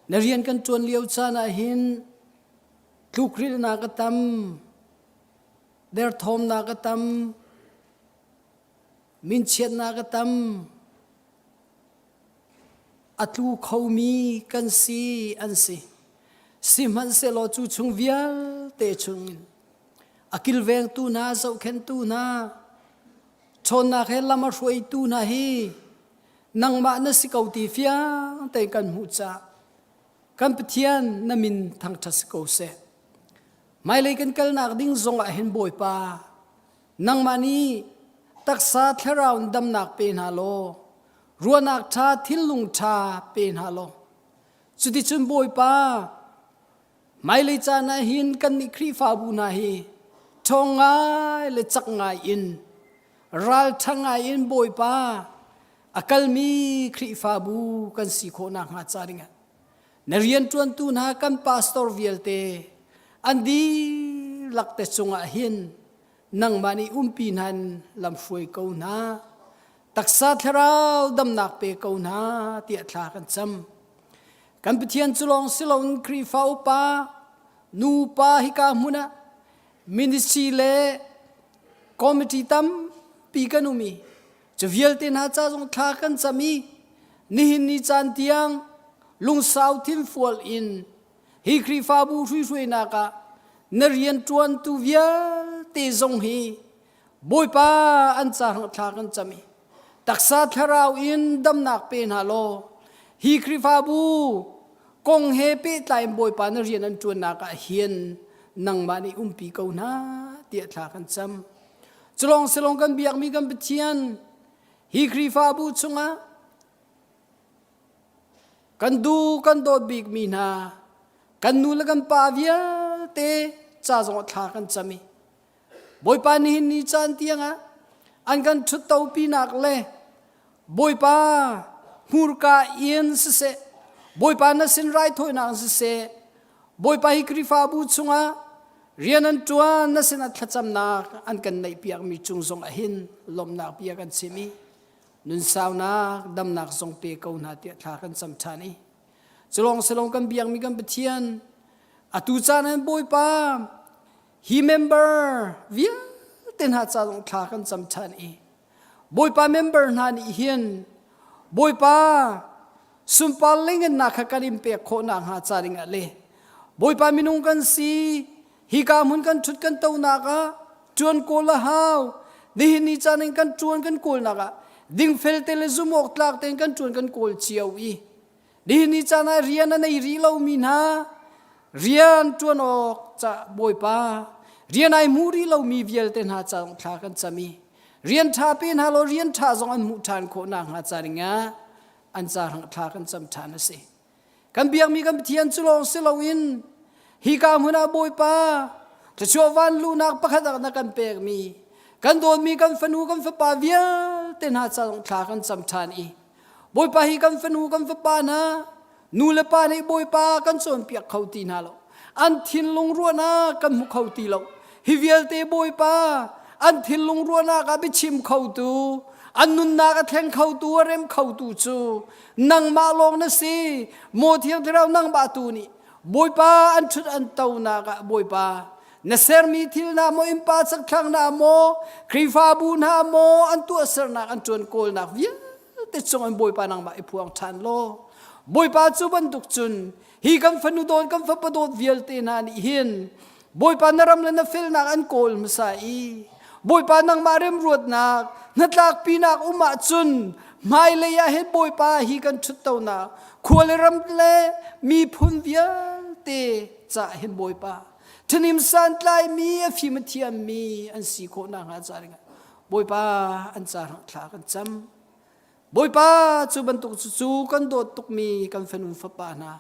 na rian kan ṭuan lio caan ah hin tlukrilhnak a tam, derthawmnak a tam, minchiatnak a tam, a tlu khomi kan si an si. Sihmanhsehlaw cu chung vialte chungin a kilvengtu hna, zohkhenhtu hna, ṭhawnnak he lam a hruaitu hna hi nangmah na si ko ti fiang tein kan hmuh caah kan Pathian na min thangṭhat si ko seh. Hmailei kan kalnak ding zongah hin Bawipa Nangmah nih taksa thlarau in damnak pe hna law ruahnak ṭha thinlung ṭha pe hna law cuticun Bawipa hmailei caan ah hin kannih Khrihfabu hna hi ṭhawng ngai le cak ngai in ralṭha ngai in Bawipa a kalmi Khrihfabu kan si khawh nakhnga ca dingah na rianṭuantu hna kan pastor vialte an dihlak te cungah hin nangmah nih umpi hna in lamhruai ko hna taksa thlarau damnak pe ko hna tiah thla kan cam kan Pathian cu lawng si loin Khrihfa upa nupa hika hmun ah ministry le committee tampi kan um i cu vialte hna ca zong thla kan cam i nihin ni caan tiang lungsau thinfual in hi Khrihfabu hruihruainak ah na rianṭuantu vialte zong hi Bawipa an ca thla kan cam i taksa thlarau in damnak pe hna law hi Khrihfabu kong he pehtlai in Bawipa na rian an ṭuannak ah hin nangmah nih umpi ko hna tiah thla kan cam. Culong silong kan biakmi kan Pathian hi Khrihfabu chungah Kan du kan dawt bikmi hna kan nu le kan pa vialte ca zong ah thla kan cam i Bawipa nihin ni caan tiangah an kan ṭhuttopinak le Bawipa hmurka in siseh Bawipa na sin raithawinak in siseh Bawipa hi Khrihfabu chungah rian an ṭuan na sinah thlacamnak an kan neihpiakmi cung zong ah hin lawmhnak bia kan chim i nunsaunak damnak zong pe ko hna tiah thla kan cam ṭhan i culong silong kan biakmi kan Pathian atu caan ah Bawipa hi member vialte hna ca zong thla kan cam ṭhan i Bawipa member hna nih hin Bawipa sunpar lengennak kha kan in pek khawh nakhnga ca dingah le Bawipa minung kan si Hika hmun kan ṭhut kan tonak ah ṭuan kawl a hau. Nihin ni caan in kan ṭuan kan kawlnak ah dingfel te le zumh awk tlak tein kan ṭuan kan kawl cio i nihin ni caan ah rian a nei rih lomi hna rian ṭuan awk ca Bawipa rian ai hmu rih lomi vialte hna ca zong thla kan cam i rian ṭha pe hna law rian ṭha zong an hmuh ṭhan khawh nakhnga ca dingah an ca thla kan cam ṭhan a si. Kan biakmi kan Pathian cu lawng si loin hika hmun ah Bawipa thluachuah vanluhnak pakhat ah na kan pekmi kan dawtmi kan fanu kan fapa vialte hna ca zong thla kan cam ṭhan i Bawipa hi kan fanu kan fapa hna nu le pa nih Bawipa kan cawnpiak kho ti hna lo an thinlung ruahnak kan hmu kho ti lo hi vialte Bawipa an thinlung ruahnak ah biachim khotu an nunnak a thleng khotu a rem khotu cu nangmah lawng na si maw thiang thlarau nangmah tu nih Bawipa an ṭhut an tonak ah Bawipa na sermi thil hna maw innpa chakthlang hna maw Khrihfabu hna maw an tuahsernak an ṭuan kawlnak vialte cung in Bawipa nangmah i phuang ṭhan law Bawipa cu bantuk cun hi kan fanu dawt kan fapa dawt vialte hna nih hin Bawipa na ram le na felnak an kawl hmasa i. Bawipa nangmah remruatnak hnatlakpinak um ahcun hmailei ah hin Bawipa hi kan ṭhuttonak khua le ram le miphun vialte cah hin Bawipa ṭhanim santlaimi a fim a thiammi an si khawh nakhnga ca dingah Bawipa an ca thla kan cam. Bawipa cu bantuk cu kan dawt tukmi kan fanu fapa hna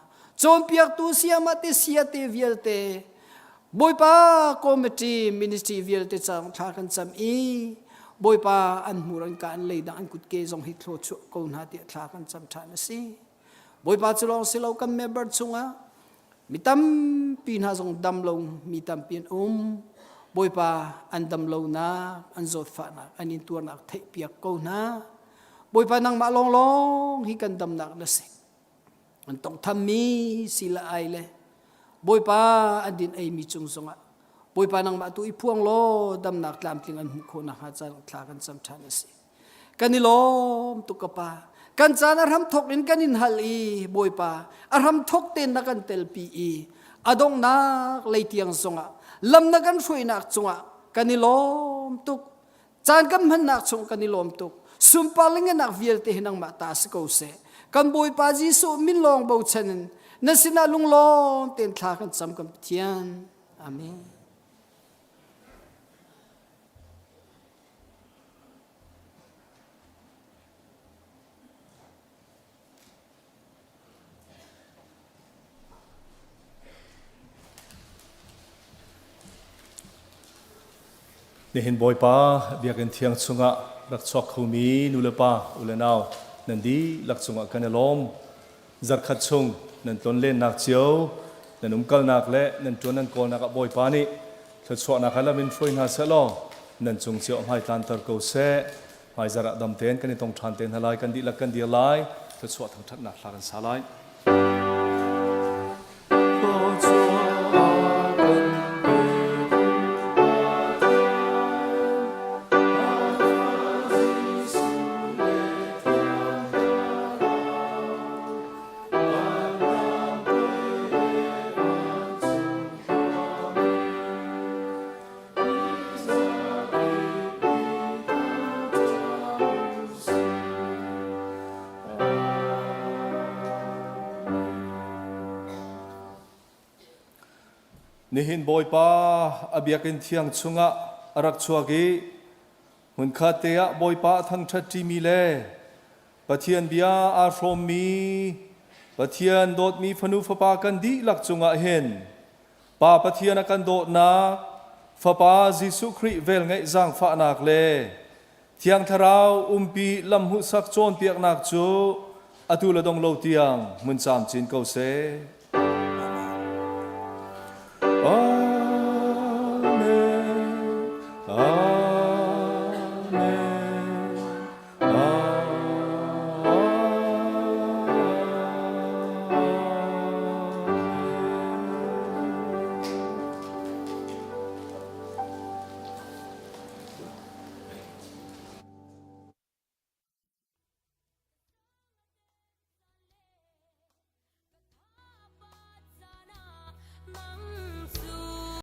cawnpiaktu siama te sia te vialte Bawipa committee ministry vialte cang thla kan cam i Bawipa an hmur an ka an lei dang an kutke zong hi thlaw chuah ko hna tiah thla kan cam ṭhan a si. Bawipa cu lawng si lo kan member chungah Mi tampi hna zong dam lo mi tampi an um. Bawipa an dam lonak, an zawtfahnak, an intuarnak theihpiak ko hna. Bawipa nangmah lawnglawng hi kan damnak na si. An tongthammi si le ai le Bawipa an din eimi cung zongah Bawipa nangmah tu i phuang law damnak tlamtling an hmuh khawh nakhnga caan thla kan cam ṭhan a si. Kan i lawm tuk ka pa. Kan caan a hram thok in kan in hal i Bawipa a hram thok tein na kan telpi i a donghnak lei tiang zongah lam na kan hruainak cungah kan i lawm tuk. Caan kan hmannak chung kan i lawm tuk. Sunpar le ngenak vialte hi nangmah ta si ko seh. Kan Bawipa Jesuh min lawng bochan in na sinah lunglawm tein thla kan cam kan Pathian. Amen. Nihin Bawipa biakinn thiang chungah rak chuak khomi nu le pa u le nau nan dihlak cungah kan i lawm. Zarkhat chung nan tlonlennak cio, nan umkalnak le nan ṭuan nan kawlnak ah Bawipa nih thluachuahnak ha lam in hruai hna seh law nan cung cio hmai tlanter ko seh. Hmaizarh ah dam tein kan i tong ṭhan te hna lai, kan dihlak kan dir lai, thluachuah thangṭhatnak hla kan sa lai. Nihin Bawipa a biakinn thiang chungah a rak chuak i hmunkhat te ah Bawipa a thangṭhat ṭimi le Pathian bia aa hrawmmi Pathian dawtmi fanu fapa kan dihlak cungah hin Pa Pathian a kan dawtnak, Fapa Jesuh Khrih velngeih zaangfahnak le Thiang Thlarau umpi lamhmuhsak cawnpiaknak cu atu le dong lo tiang hmun camcin ko seh.